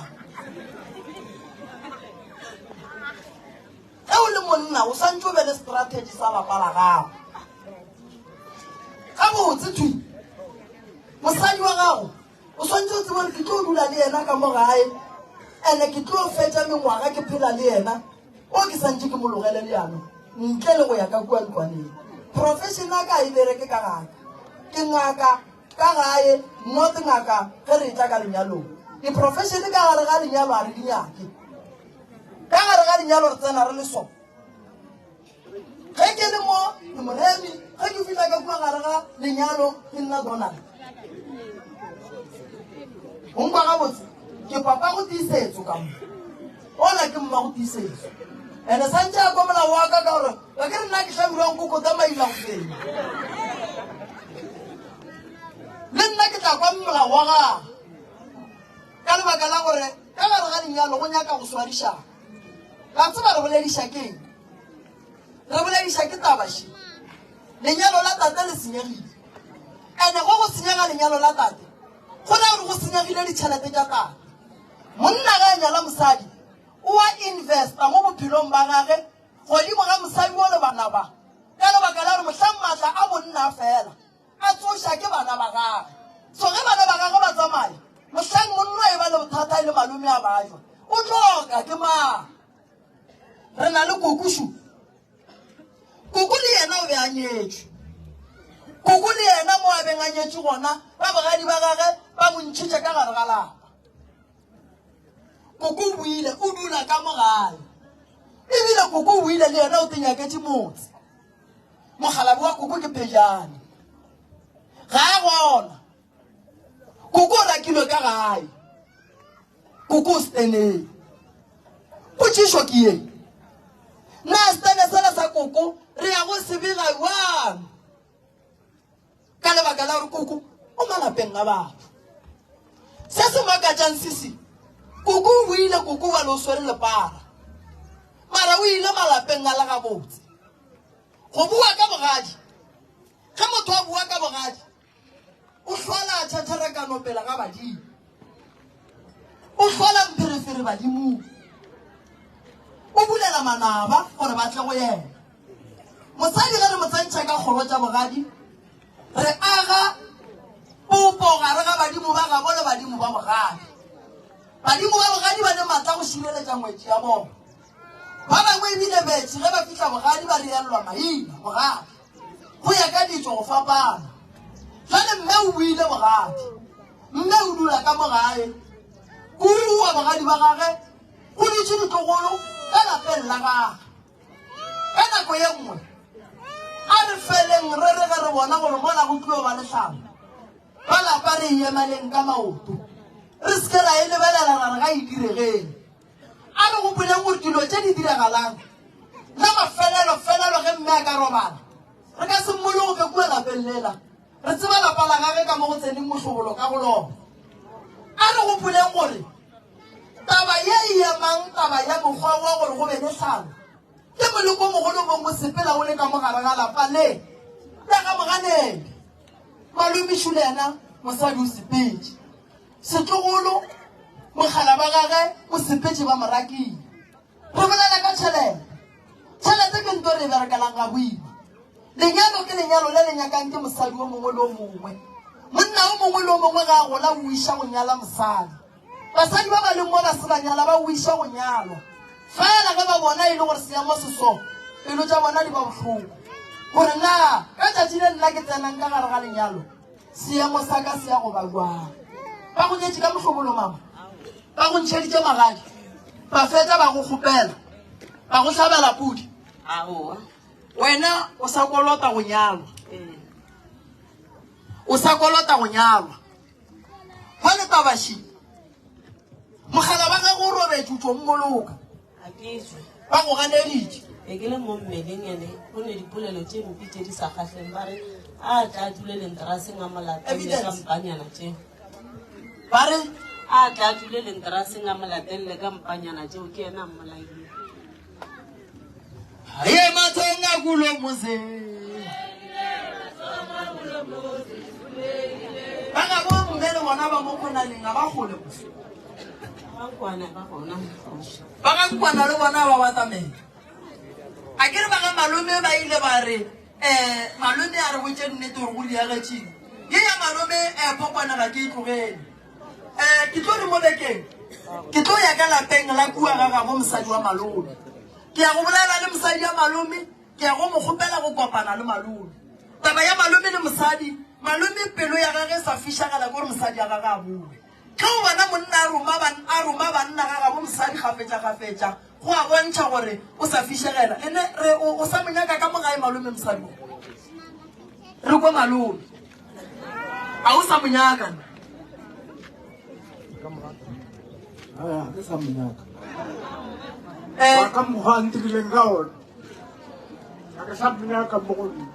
Ge o le monna o santše o be le strategy sa lapa la gago. Gabotse thwi. Mosadi wa gago O swanetše o tsebe gore ke tlo dula le yena ka mo gae ene ke tlo fetša mengwaga ke phela le yena o ke santše ke mo logele leano ntle le go ya ka kua ntlwaneng. Profession ya ka e bereke ka gaka. Ke ngaka ka gae not ngaka ge re etla ka lenyalong. Di-profession ka gare ga lenyalo ga re di nyake. Ka gare ga lenyalo re tsena re le so. Ge ke le mo ke moremi, ge ke fihla ka kua gare ga lenyalo ke nna Donald. O nkwa gabotse? Ke papa go tiisetso ka mo. Ola ke mma go tiisetso. Ene santse a kwa molao wa ka ka gore ba ke re nna ke hlabirwang kokota maila go fenya. Le nna ke tla kwa molao wa gagwe. Ka lebaka la gore ka gare ga lenyalo go nyaka go swarišana. La tseba re bolediša keng? Re bolediša ke taba še. Lenyalo la tate le senyegile. Ene go go senyega lenyalo la tate, go ra gore go senyegile ditšhelete tša tate. Monna ge a nyala mosadi, o a investa mo bophelong ba gage godimo ga mosadi o le bana ba, ka lebaka la gore mohlang maatla a bonna a fela, A tsoša ke bana ba gagwe. So ge bana ba gagwe ba tsamaya, mohlang monna e ba le bothata e le malome a bajwa, o tloka ke mang? Re na le koko šu. Koko le yena o be a nyetšwe. Koko le yena mo a beng a nyetšwe gona, ba bogadi ba gage ba mo ntšhitše ka gare ga lapa. Koko o boile, o dula ka mo gae. Ebile koko o boile le yena o tenyaketše motse. Mokgalabje wa koko ke Phejane. Ga a gona. Koko o rakilwe ka gae. Koko o steneng. Potšišo ke ye. Na stene sela sa koko re ya go se bega jwang? Ka lebaka la gore koko o malapeng a batho. Se se makatšang sisi, koko o boile koko bale o swere lepara. Mara o ile malapeng a le gabotse. Go bua ka bogadi, ge motho a bua ka bogadi, o hlola tšhatšharakano pele ga badimo. O hlola mpherefere badimong. O bulela manaba gore ba tle go yena. Mosadi ge re mo tsentšha ka kgoro tša bogadi, re aga popo gare ga badimo ba gabo le badimo ba bogadi. Badimo ba bogadi ba ne matla go šireletša ngwetši ya bona. Ba bangwe ebile betši ge ba fihla bogadi ba reellwa maina bogadi go ya ka ditšo go fapana. Jwale mme o buile bogadi, mme o dula ka mo gae kua bogadi ba gage go dutše ditlogolo ka lapeng la gage. Ka nako ye nngwe a re feleng re re ge re bona gore mola go tlio ba lehlamo ba lapa re e emaleng ka maoto re se ke ra e lebelela ra re ga e diregeng. A re gopoleng gore dilo tše di diragalang la mafelelo felelo ge mme a ka robala re ka se mmoloke kua lapeng lela. Re tseba lapa la gage ka mo go tseneng mohlobolo ka go lona. A re gopoleng gore taba ye e emang taba ya mokgwa wa gore go be le hlalo ke moleko mogolo bong o sepela o le ka mo gare ga lapa le la ga Moganedi. Malome le yena mosadi o sepetše. Setlogolo mogala ba gage o sepetše ba mo rakile. Re bolela ka tšhelete. Tšhelete ke nto re e berekelang ga boima. Lenyalo ke lenyalo le le nyakang ke mosadi o mongwe le o mongwe. Monna o mongwe le o mongwe ga a gola o iša go nyala mosadi. Basadi ba ba leng mo ba se ba nyala ba o iša go nyalwa. Fela ge ba bona e le gore seemo se so, pelo tša bona di ba bohloko. Gore na ka tšatši le nna ke tsenang ka gare ga lenyalo, seemo sa ka se ya go ba jwang? Ba go nyetše ka mohlobolo mama, ba go ntšheditše magadi, ba fetša ba go kgopela, ba go hlabela pudi.
Aowa.
Wena o sa kolota go nyalwa. O sa kolota go nyalwa. Jwale tabaši, mogala wa gago o robetše o tšo mmoloka.
A ke tšwe.
Ba go ganeditše.
Be ke le mo mmeleng ene go ne dipolelo tše mpe tše di sa kgahleng ba re a tla dule lenteraseng a mo latelle ka mpanyana tšeo.
Ba re
a tla dule lenteraseng a mo latelle ka mpanyana tšeo ke yena a mmolaileng.
Ye mathonga kulo muzi. Ba ga bo mme le bona ba mo khonaneng ga ba kgole mos. Ba ga nkwana le bona ba batamela. A ke re ba ga malome ba ile ba re eh malome a re botše nnete gore go diagetšeng. Ye ya malome eh pokwana ga ke e tlogele. Eh, ke tlo re mo bekeng ke tlo ya ka lapeng la kua ga gabo mosadi wa malome. Ke ya go bolela le mosadi ya malome, ke ya go mo kgopela go kopana le malome. Taba ya malome le mosadi, malome pelo ya gage e sa fišagala ke gore mosadi ya gage a boe. Ge o bona monna a roma a roma banna ga gabo mosadi kgafetša-kgafetša, go a bontšha gore o sa fišegela. Ene re o, o sa mo nyaka ka mo gae malome mosadi o. Re kwe malome. A o sa mo nyaka?
Ga ke sa mo nyaka.
Eh.
Ka mokgwa a ntirileng ka ona. Ga ke sa mo nyaka mo go nna.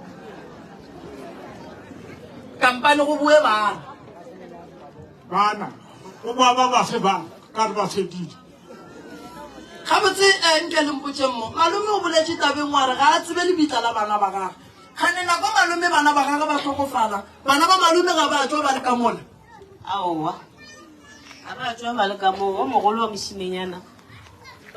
Kampane go bue bana.
Bana, go boa ba bafe bana, ka re ba fedile.
Gabotse eh, nke le mpotseng mo. Malome o boletše tabeng wa re ga a tsebe lebitla la bana ba gagwe. Kgane nako malome bana ba gagwe ba hlokofala, bana ba malome ga ba tšwa ba le ka mola.
Aowa, ga ba tšwa ba le ka moo. Wa mogolo wa mošimenyana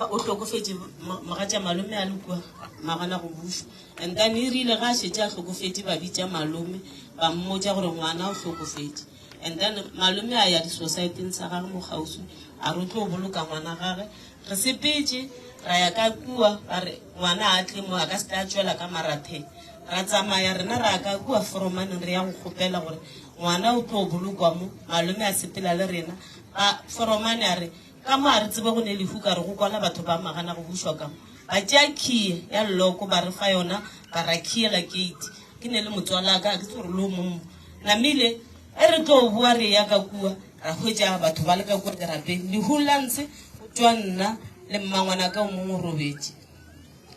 o hlokofetše mogatša malome a le kua magana go bušwa. And then e rile ga a šetše a hlokofetše ba bitša malome ba mmotša gore ngwana o hlokofetše. And then malome a ya di-society-ing sa gage mo kgauswi a re o tlo boloka ngwana gage. Re sepetše ra ya ka kua ba re ngwana a tle mo a ka se tla tšwela ka maratheng. Ra tsamaya rena ra ka kua foromaneng re ya go kgopela gore ngwana o tlo bolokwa mo. Malome a sepela le rena. Ba foromane a re ka mo a re tsebe go ne lehu ka re go kwala batho ba magana go bušwa ka mo. Ba tšea key ya lloko ba re fa yona ba ra keyela gate. Ke ne le motswalaka a ke tsebe gore le o mong mo. Namile ge re tlo boa re ya ka kua ra hwetša batho ba le ka kua dirapeng. Lehung la ntshe go tšwa nna le mmangwanaka o mongwe o robetše.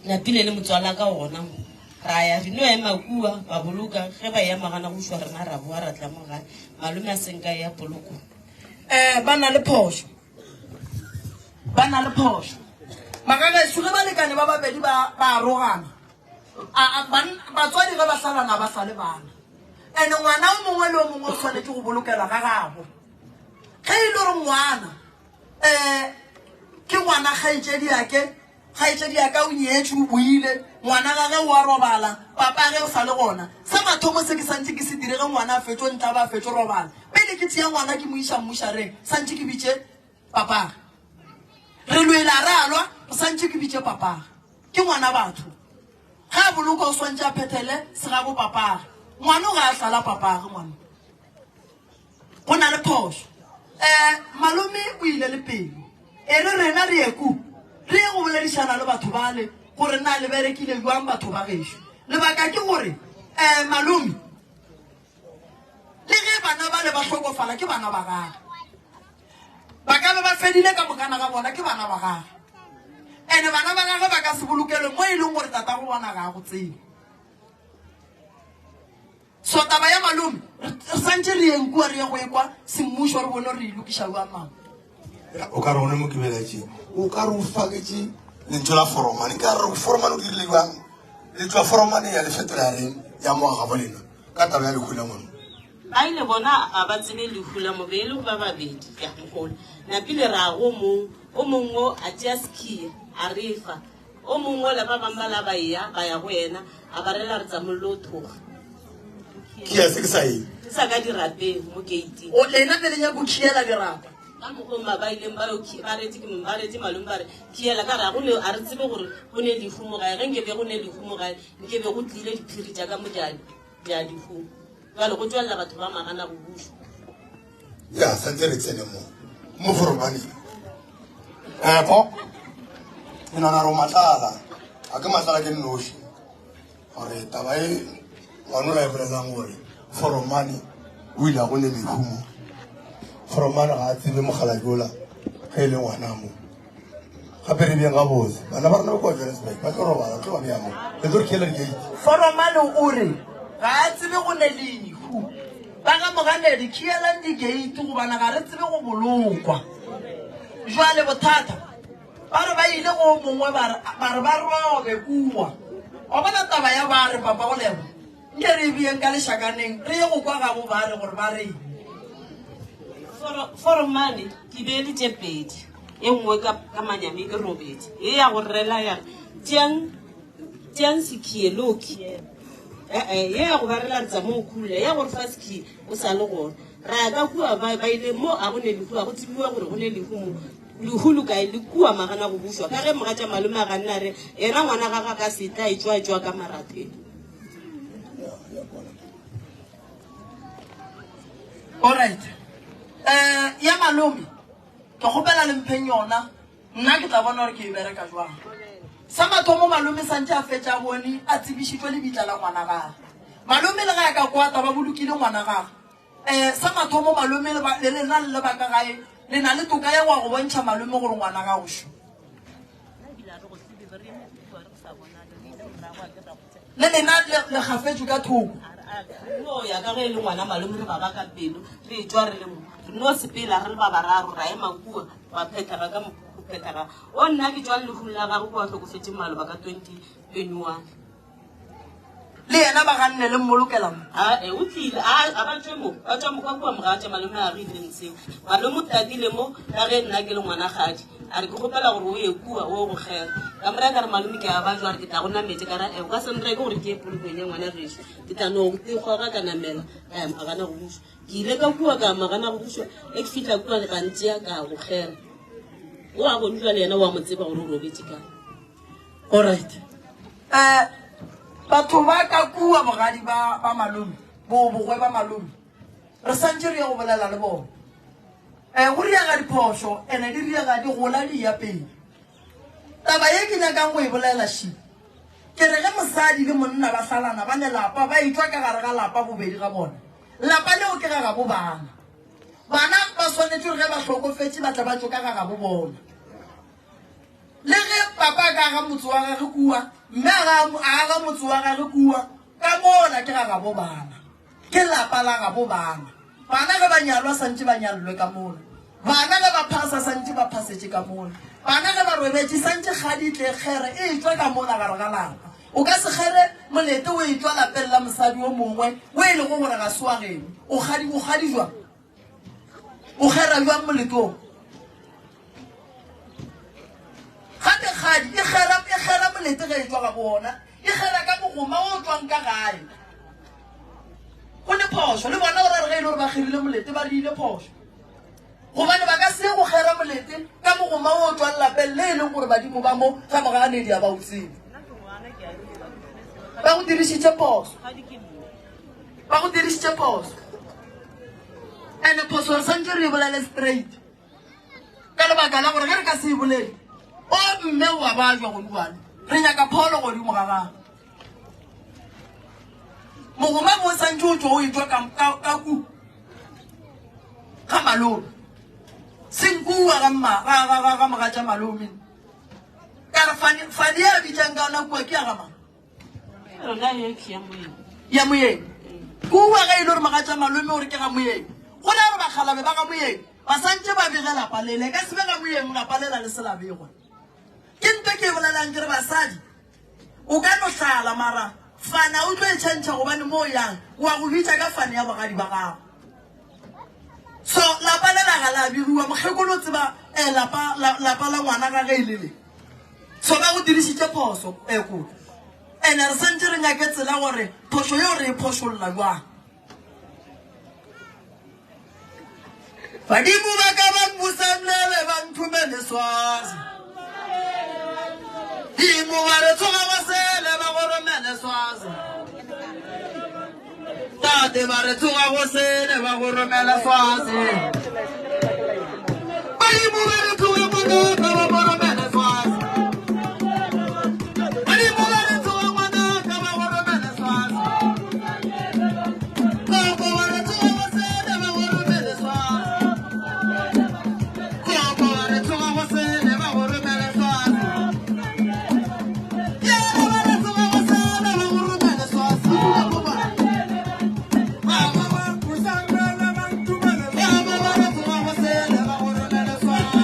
Napile le motswalaka o gona mo. Ra ya re no ema kua ba boloka ge ba eya magana go šwa rena ra boa ra tla mo gae. Malome a senka ya polokong.
Eh, ba na le phošo. Ba na le phošo. Magagešo, ge balekane ba babedi ba ba arogana, a, a, ban, batswadi ge ba hlalana ba sa le bana. Ene ngwana o mongwe le o mongwe o swanetše go bolokelwa ga gabo. Ge e le gore ngwana um ke ngwana kgaetšediake, kgaetšedi ya ka o nyetšwe o boile, ngwana gage o a robala, papa ge o sa le gona. Sa mathomo se ke santše ke se dire ge ngwana a fetšo ntla ba fetšo robala, pele ke tšea ngwana ke mo iša mmušareng, santše ke bitše papage. Re lwele a re a lwa, re santše ke bitše papage. Ke ngwana batho. Ge a bolokwa o swantše a phethele segabo papage. Ngwano ga a hlala papage ngwano. Go na le phošo. Um malome o ile le pelo. E re rena re ye ku, re ye go boledišana le batho bale gore na le berekile bjang batho ba gešo. Lebaka ke gore um malome le ge bana bale ba hlokofala ke bana ba gage. Ba ka be ba fedile ka mokana ga bona ke bana ba gage. Ene bana ba gage ba ka se bolokelwe mo e leng gore tatago bona ga a go tsebe. So taba ya malome re santše re yeng kua re ye go ekwa semmušo re bone re e lokiša bjang mama.
O ka re o ne mo kibelatše o ka re o faketše lentšu la foromane ka re foromane o dirile bjang le tšwa foromane ya le fetola ya reng ya moga gabo lena ka taba ya lehu la ngwana.
Ba ile bona ga ba tsebe lehu la mobe e le go ba babedi ya mogolo napile ra go mong o mongwe o a tšea sekhia a re fa O mongwe ola ba bang ba la ba eya ba ya go yena, a ba rela re tsa mollo o thoga.
Ke ya se ke sa eng?
Ke sa ka dirapeng mo gate.
O lena pele nyako khiela dirapa.
Ka mokgwa ma ba ileng ba yo ba retse ke ba retse malome ba re khiela ka re a go ne a re tsebe gore go ne lehu mo gae ge nke be go ne lehu mo gae nke be go tlile diphiri tša ka mo di a dihu jwale go tswelela batho ba magana go bušwa.
Ya santse re tsene mo mo foromaneng. Epo ke nana gore matlala ga ke matlala ke nnoši gore taba e ngwanola e bolelang gore foromane o ile a go ne mehumo foromane ga a tsebe mogalabjola ge e le ngwana mo gape re bjeng gabotse bana ba rena ba kua Johannesburg ba tlo robala tlo ba bea mo le tlo re khiela di-gate.
Foromane o re ga a tsebe go ne lehu ba ga Moganedi khielang di-gate gobane ga re tsebe go bolokwa. Jwale bothata ba re ba ile go o mongwe ba re ba re ba robe kua. Wa bona taba ya ba re papa go lebo nke re e beyeng ka lešakaneng re ye go kwa gabo ba re gore ba reng.
Foromane ke beele tše pedi. E nngwe ka, ka manyami e robetše. E ya go rela ya re, Tšeang, tšeang sekhie le o khiela. E-e, ye ya go ba rela re tsa mo o khula, ya go re fa sekhie o sa le gona. Ra ya ka kua ba, ba ile mo a go ne lehu, a go tsebiwa gore go ne lehu mo. Lehu le kae? Le kua magana go bušwa. Ka ge mogatša malome a ganne a re, yena ngwana gagwe a ka se tla e tšwa, e tšwa ka maratheng.
Alright. Eh, ya malome. Ke kgopela le mpheng yona, nna ke tla bona gore ke e bereka jwang. Sa mathomo malome santše a fetša a bone a tsebišitšwe lebitla la ngwana gagwe. Malome le ge a ka kwata ba bolokile ngwana gagwe. Um sa mathomo malome le ba le lena le le ba ka gae le na le toka ya go ya go bontšha malome gore ngwana gago šo. Le lena le le gafetšwe ka thoko.
No ya ka ge e le ngwana malome re ba ba ka pelo re etšwa re le mo re no sepela re le ba bararo ra ema kua wa phethega ka go phethega o nna ke tšwa lehung la gagwe kwa hlokofetšeng maloba ka 2021
Le yena ba ganne le mmolokela mo.
A e o tlile a a ba tšwe mo ba tšwa mo ka kua mogatša malome a re ileng seo malome o tatile mo ka ge nna ke le ngwana gadi A re, Ke kgopela gore o ye kua o go kgera. Ka mo raya ka re, Malome, ke a bajwa, a re, Ke tla go nametše. Ka ra, E, o ka se nreke gore ke ye polokong ya ngwana gešo. Ke tla no te goga ka namela ka ya magana go bušwa. Ke ile ka kua ka ya magana go bušwa, ge ke fihla kua ba ntšea ka ya go kgera. O a bone jwale yena o a mo tseba gore o robetše kae.
Alright. Eh, batho ba ka kua bogadi ba ba malome, bo bogwe ba malome, re santše re ye go bolela le bona. E, go riega diphošo, ene di riega di gola di ya pele. Taba ye ke nyakang go e bolela še, ke re ge mosadi le monna ba hlalana ba ne lapa, ba etšwa ka gare ga lapa bobedi ga bona, lapa leo ke ga gabo bana. Bana ba swanetše gore ge ba hlokofetše ba tle ba tšwe ka ga gabo bona. Le ge papa a ka aga motse wa gage kua, mme a aga motse wa gage kua, ka mola ke ga gabo bana. Ke lapa la gabo bana. Bana ge ba nyalwa santše ba nyallwe ka mola. Bana ge ba phasa santše ba phasetše ka mola. Bana ge ba robetše santše kgadi e tle e kgere e etšwa ka mola gare ga lapa. O ka se kgere molete o etšwa lapeng la mosadi o mongwe o e lego gore ga se wa geno. O kgadi o kgadi jwang? O kgera jwang molete o? Gape kgadi e kgera e kgera molete ge e tšwa ga bona, e kgera ka mogoma o tšwang ka gae. Go ne phošo le bona gore re ge e le gore ba kgerile molete ba riile phošo. Gobane ba ka se go kgera molete ka mogoma o tšwang lapeng le e leng gore badimo ba mo ga moganedi a ba o tsebe. Ba go dirišitše phošo. Ba go dirišitše phošo. Ene phošo re santse re e bolele straight. Ka lebaka la gore ge re ka se e bolele, o mme o a bajwa godingwane. Re nyaka pholo godimo ga gagwe. Mogoma bo santse o tšwa o etšwa ka ku ga malome. Senkuwa ga mma ga ga ga ga mogatša malome. Ka re fane fane ya bitšang ka ona kua ke ya ga mang?
Rona ye ke ya moyeng.
Ya moyeng. Kua ge e le gore mogatša malome o re ke ga moyeng. Go la gore bakgalabe ba ga moyeng ba santse ba bege lapa lele. E ka se be ga moyeng lapa lela le se la begwa. Ke nto ke e bolelang ke re basadi o ka no hlala mara fana o tlo e tšhentšha gobane mo o yang wa go bitša ka fane ya bogadi ba gago. So lapa lela ga la begiwa mokgekolo o tseba eh, lapa la, lapa la ngwana ga ge e le le. So ba go dirišitše phoso eh, kudu. Ene re santse re nyake tsela gore phošo yeo re e phošolla jwang. Badimo ba ka ba mmusamlele ba nthomele swazi. Dimo ba re tsoga ba sele ba go romele swazi. Tate ba re tsoga go sele ba go romele swazi. Badimo ba re tsoga ngwanaka ba go romele swazi. Badimo ba re tsoga ngwanaka ba go romele swazi. Koko ba re tsoga go sele ba go romele swazi. Koko ba re tsoga go sele ba go romele swazi. Yena ba re tsoga go sele ba go romele swazi. Baba ba Yaba ba re tsoga go sele ba go romele swazi.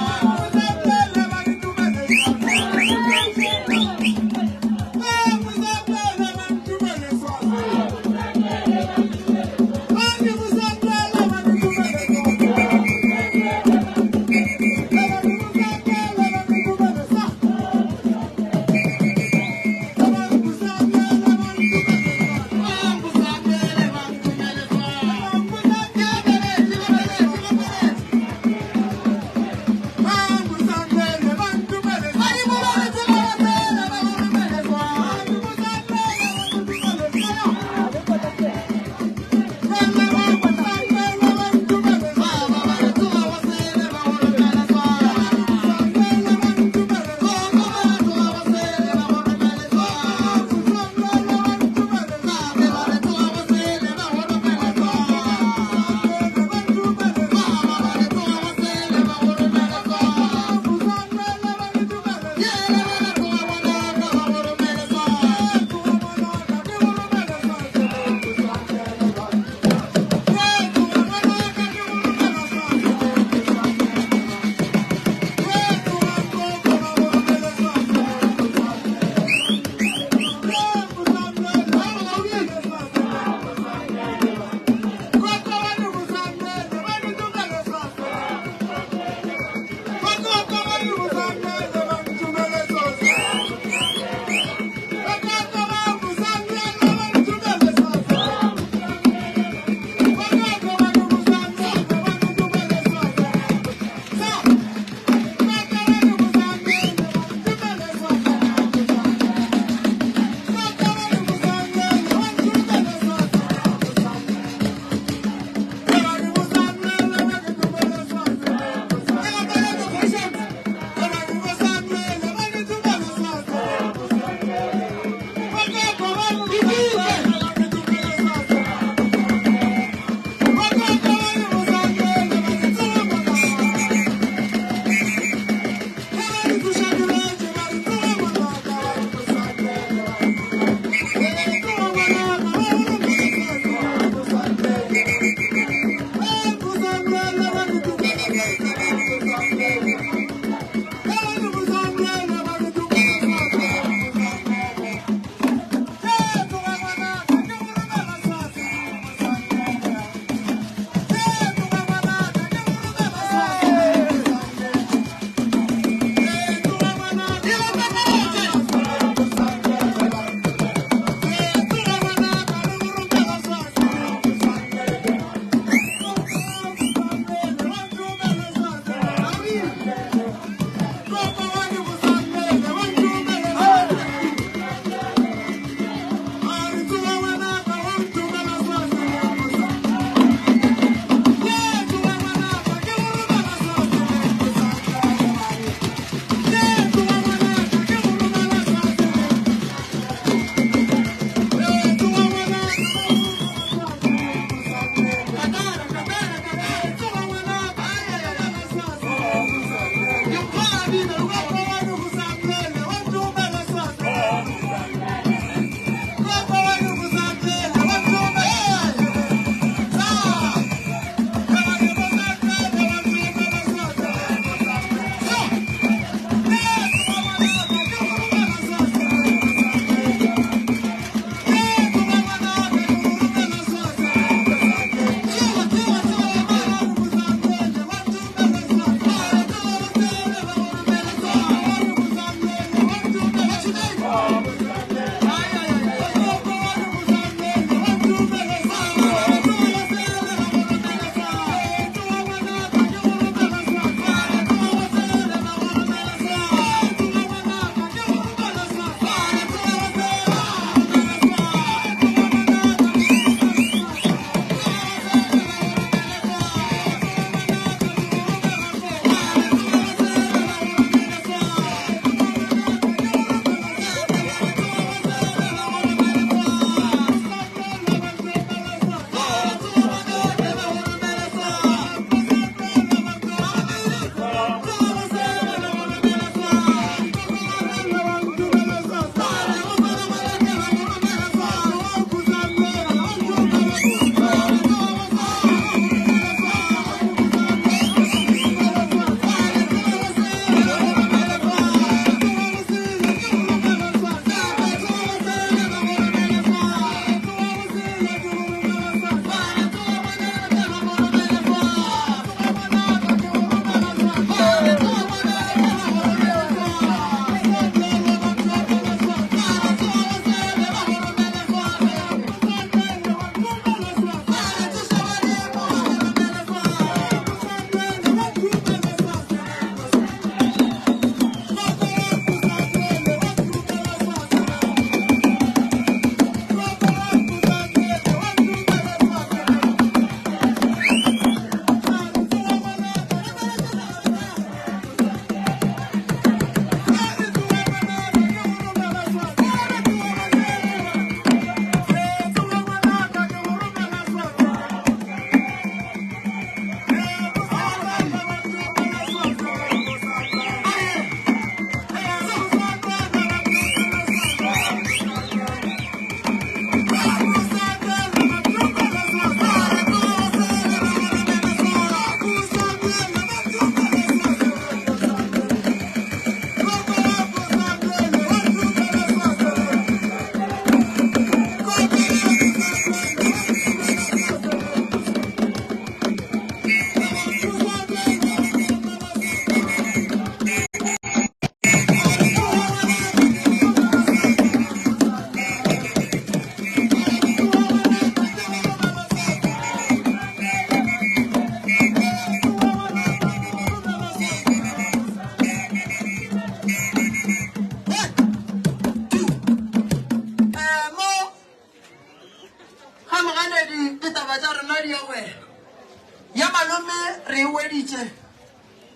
tše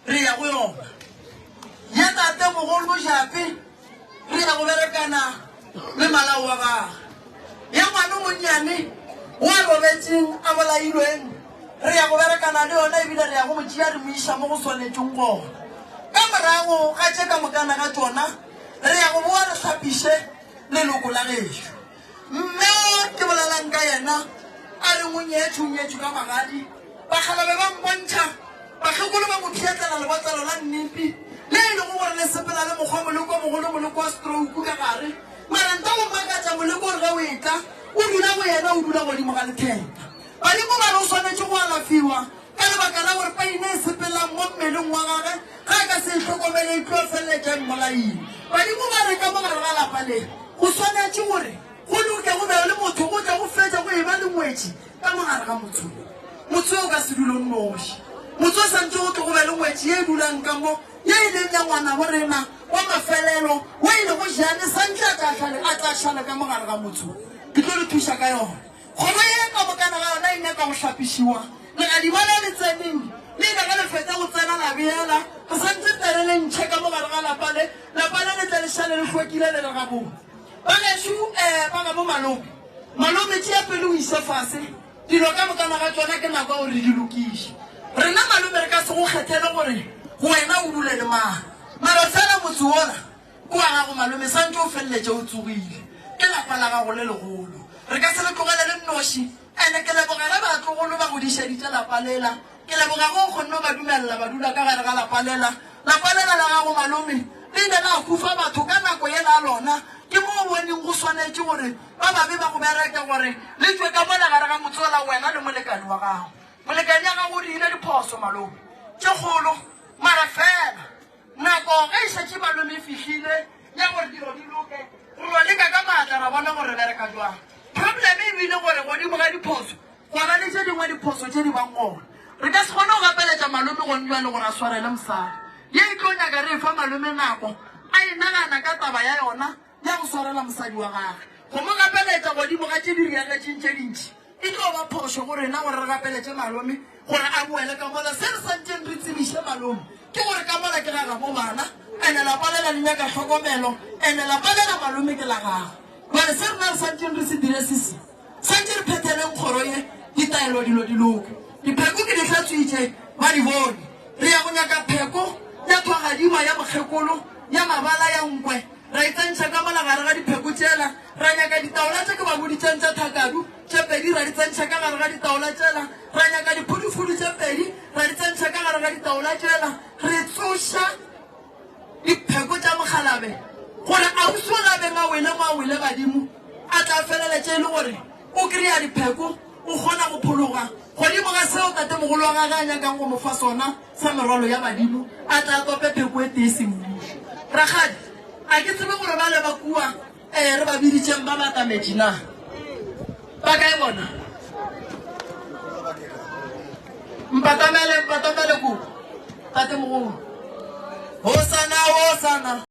re ya go yona. Ya tate mogolo Mojape re ya go berekana le malao wa gagwe. Ya ngwana o monnyane o a robetšeng a bolailweng re ya go berekana le yona ebile re ya go mo tšea re mo iša mo go swanetšeng gona. Ka morago ga tše ka mokana ga tšona re ya go boa re hlapiše leloko la gešo. Mme ke bolelang ka yena a re o nyetšwe, o nyetšwe ka magadi. Bakgalabe ba mpontšha, bakgekolo ba mo pheetlela lebotlelo la nnipi le e lego gore le sepela le mokgwa moleko mogolo, moleko wa stroke ka gare. Mara ntle go makatša moleko gore ge o etla o dula go yena, o dula godimo ga letheka. Badimo ba re o swanetše go alafiwa ka lebaka la gore paine e sepelang mo mmeleng wa gage ge a ka se e hlokomele e tlo feleletša e mmolaile. Badimo ba re ka mo gare ga lapa le go swanetše gore go loke go be le motho go tle go fetše go eba le ngwetši ka mo gare ga motse wo. Motse wo o ka se dule o nnoši. Motse o swanetše go tle go be le ngwetši ye e dulang ka mo ye e leng ya ngwanabo rena wa mafelelo wo e lego Jeanne santše a tla a tla šala ka mo gare ga motse wo. Ke tlo le thuša ka yona. Kgoro ye ka mokana ga yona e nyaka go hlapišiwa. Legadima le le tseneng le ile ge le fetša go tsena la beela. Re santše tere le ntšhe ka mo gare ga lapa le. Lapa le le tle le šale le hlwekile le le gabotse. Bagešo um ba gabo malome. Malome tšea pele o ise fase. Dilo ka mokana ga tšona ke nako ya gore re di lokiše. Rena malome re ka se go kgethele gore wena o dule le mang. Mara fela motse wola Ke wa gago malome, santše o feleletše o tsogile. Ke lapa la gago le legolo. Re ka se le tlogele le nnoši. Ene ke leboga ge batlogolo ba godišeditše lapa lela. Ke leboga ge o kgonne go ba dumelela ba dula ka gare ga lapa lela. Lapa lela la gago malome le ile la hufa batho ka nako yela ya lona. Ke mo o boneng go swanetše gore ba babe ba go bereke gore le tšwe ka mola gare ga motse wola wena le molekane wa gago. Molekane ya gago o dirile diphoso malome tše kgolo mara fela Nako ge e šetše malome e fihlile ya gore dilo di loke, re yo leka ka maatla ra bona gore re bereka jwang. Problem e bile gore godimo ga diphoso gwa ba le tše dingwe diphoso tše di bang gona. Re ka se kgone go gapeletša malome gone bjale gore a swarele mosadi. Ye e tlo nyaka re efa malome nako a e nagana ka taba ya yona ya go swarela mosadi wa gagwe. Go mo gapeletša godimo ga tše di reagetšeng tše dintši E tlo ba phošo go rena gore re gapeletše malome gore a boele ka mola. Se re santšeng re tsebiše malome ke gore ka mola ke ga gabo bana, ene lapa lela le nyaka tlhokomelo, ene lapa lela malome ke la gagwe. Bjale se rena re santšeng re se dire se se. Santše re phetheleng kgoro ye ditaelo dilo di loke. Dipheko ke di hlatswitše ba di bone. Re ya go nyaka pheko ya thwagadima ya mokgekolo ya mabala ya nkwe ra e tsentšha ka mola gare ga dipheko tšela. Ra nyaka ditaola tše ke ba boditšeng tša thakadu tše pedi, ra di tsentšha ka gare ga ditaola tšela. Ra nyaka diphudufudu tše pedi, ra di tsentšha ka gare ga ditaola tšela. Re tsoša dipheko tša mokgalabe gore ausi o labeng a wele mo a wele badimo, a tla feleletše e le gore o kry-a dipheko, o kgona go phologa godimo ga seo tatemogolo wa gage a nyakang go mo fa sona sa merwalo ya badimo, a tla tope pheko e tee semmušo. Rakgadi, a ke tsebe gore bale ba kua Ee, re ba biditšeng ba batametše na? Ba kae bona? Mpatamele, mpatamele kudu, tatemogolo. Hosana, hosana.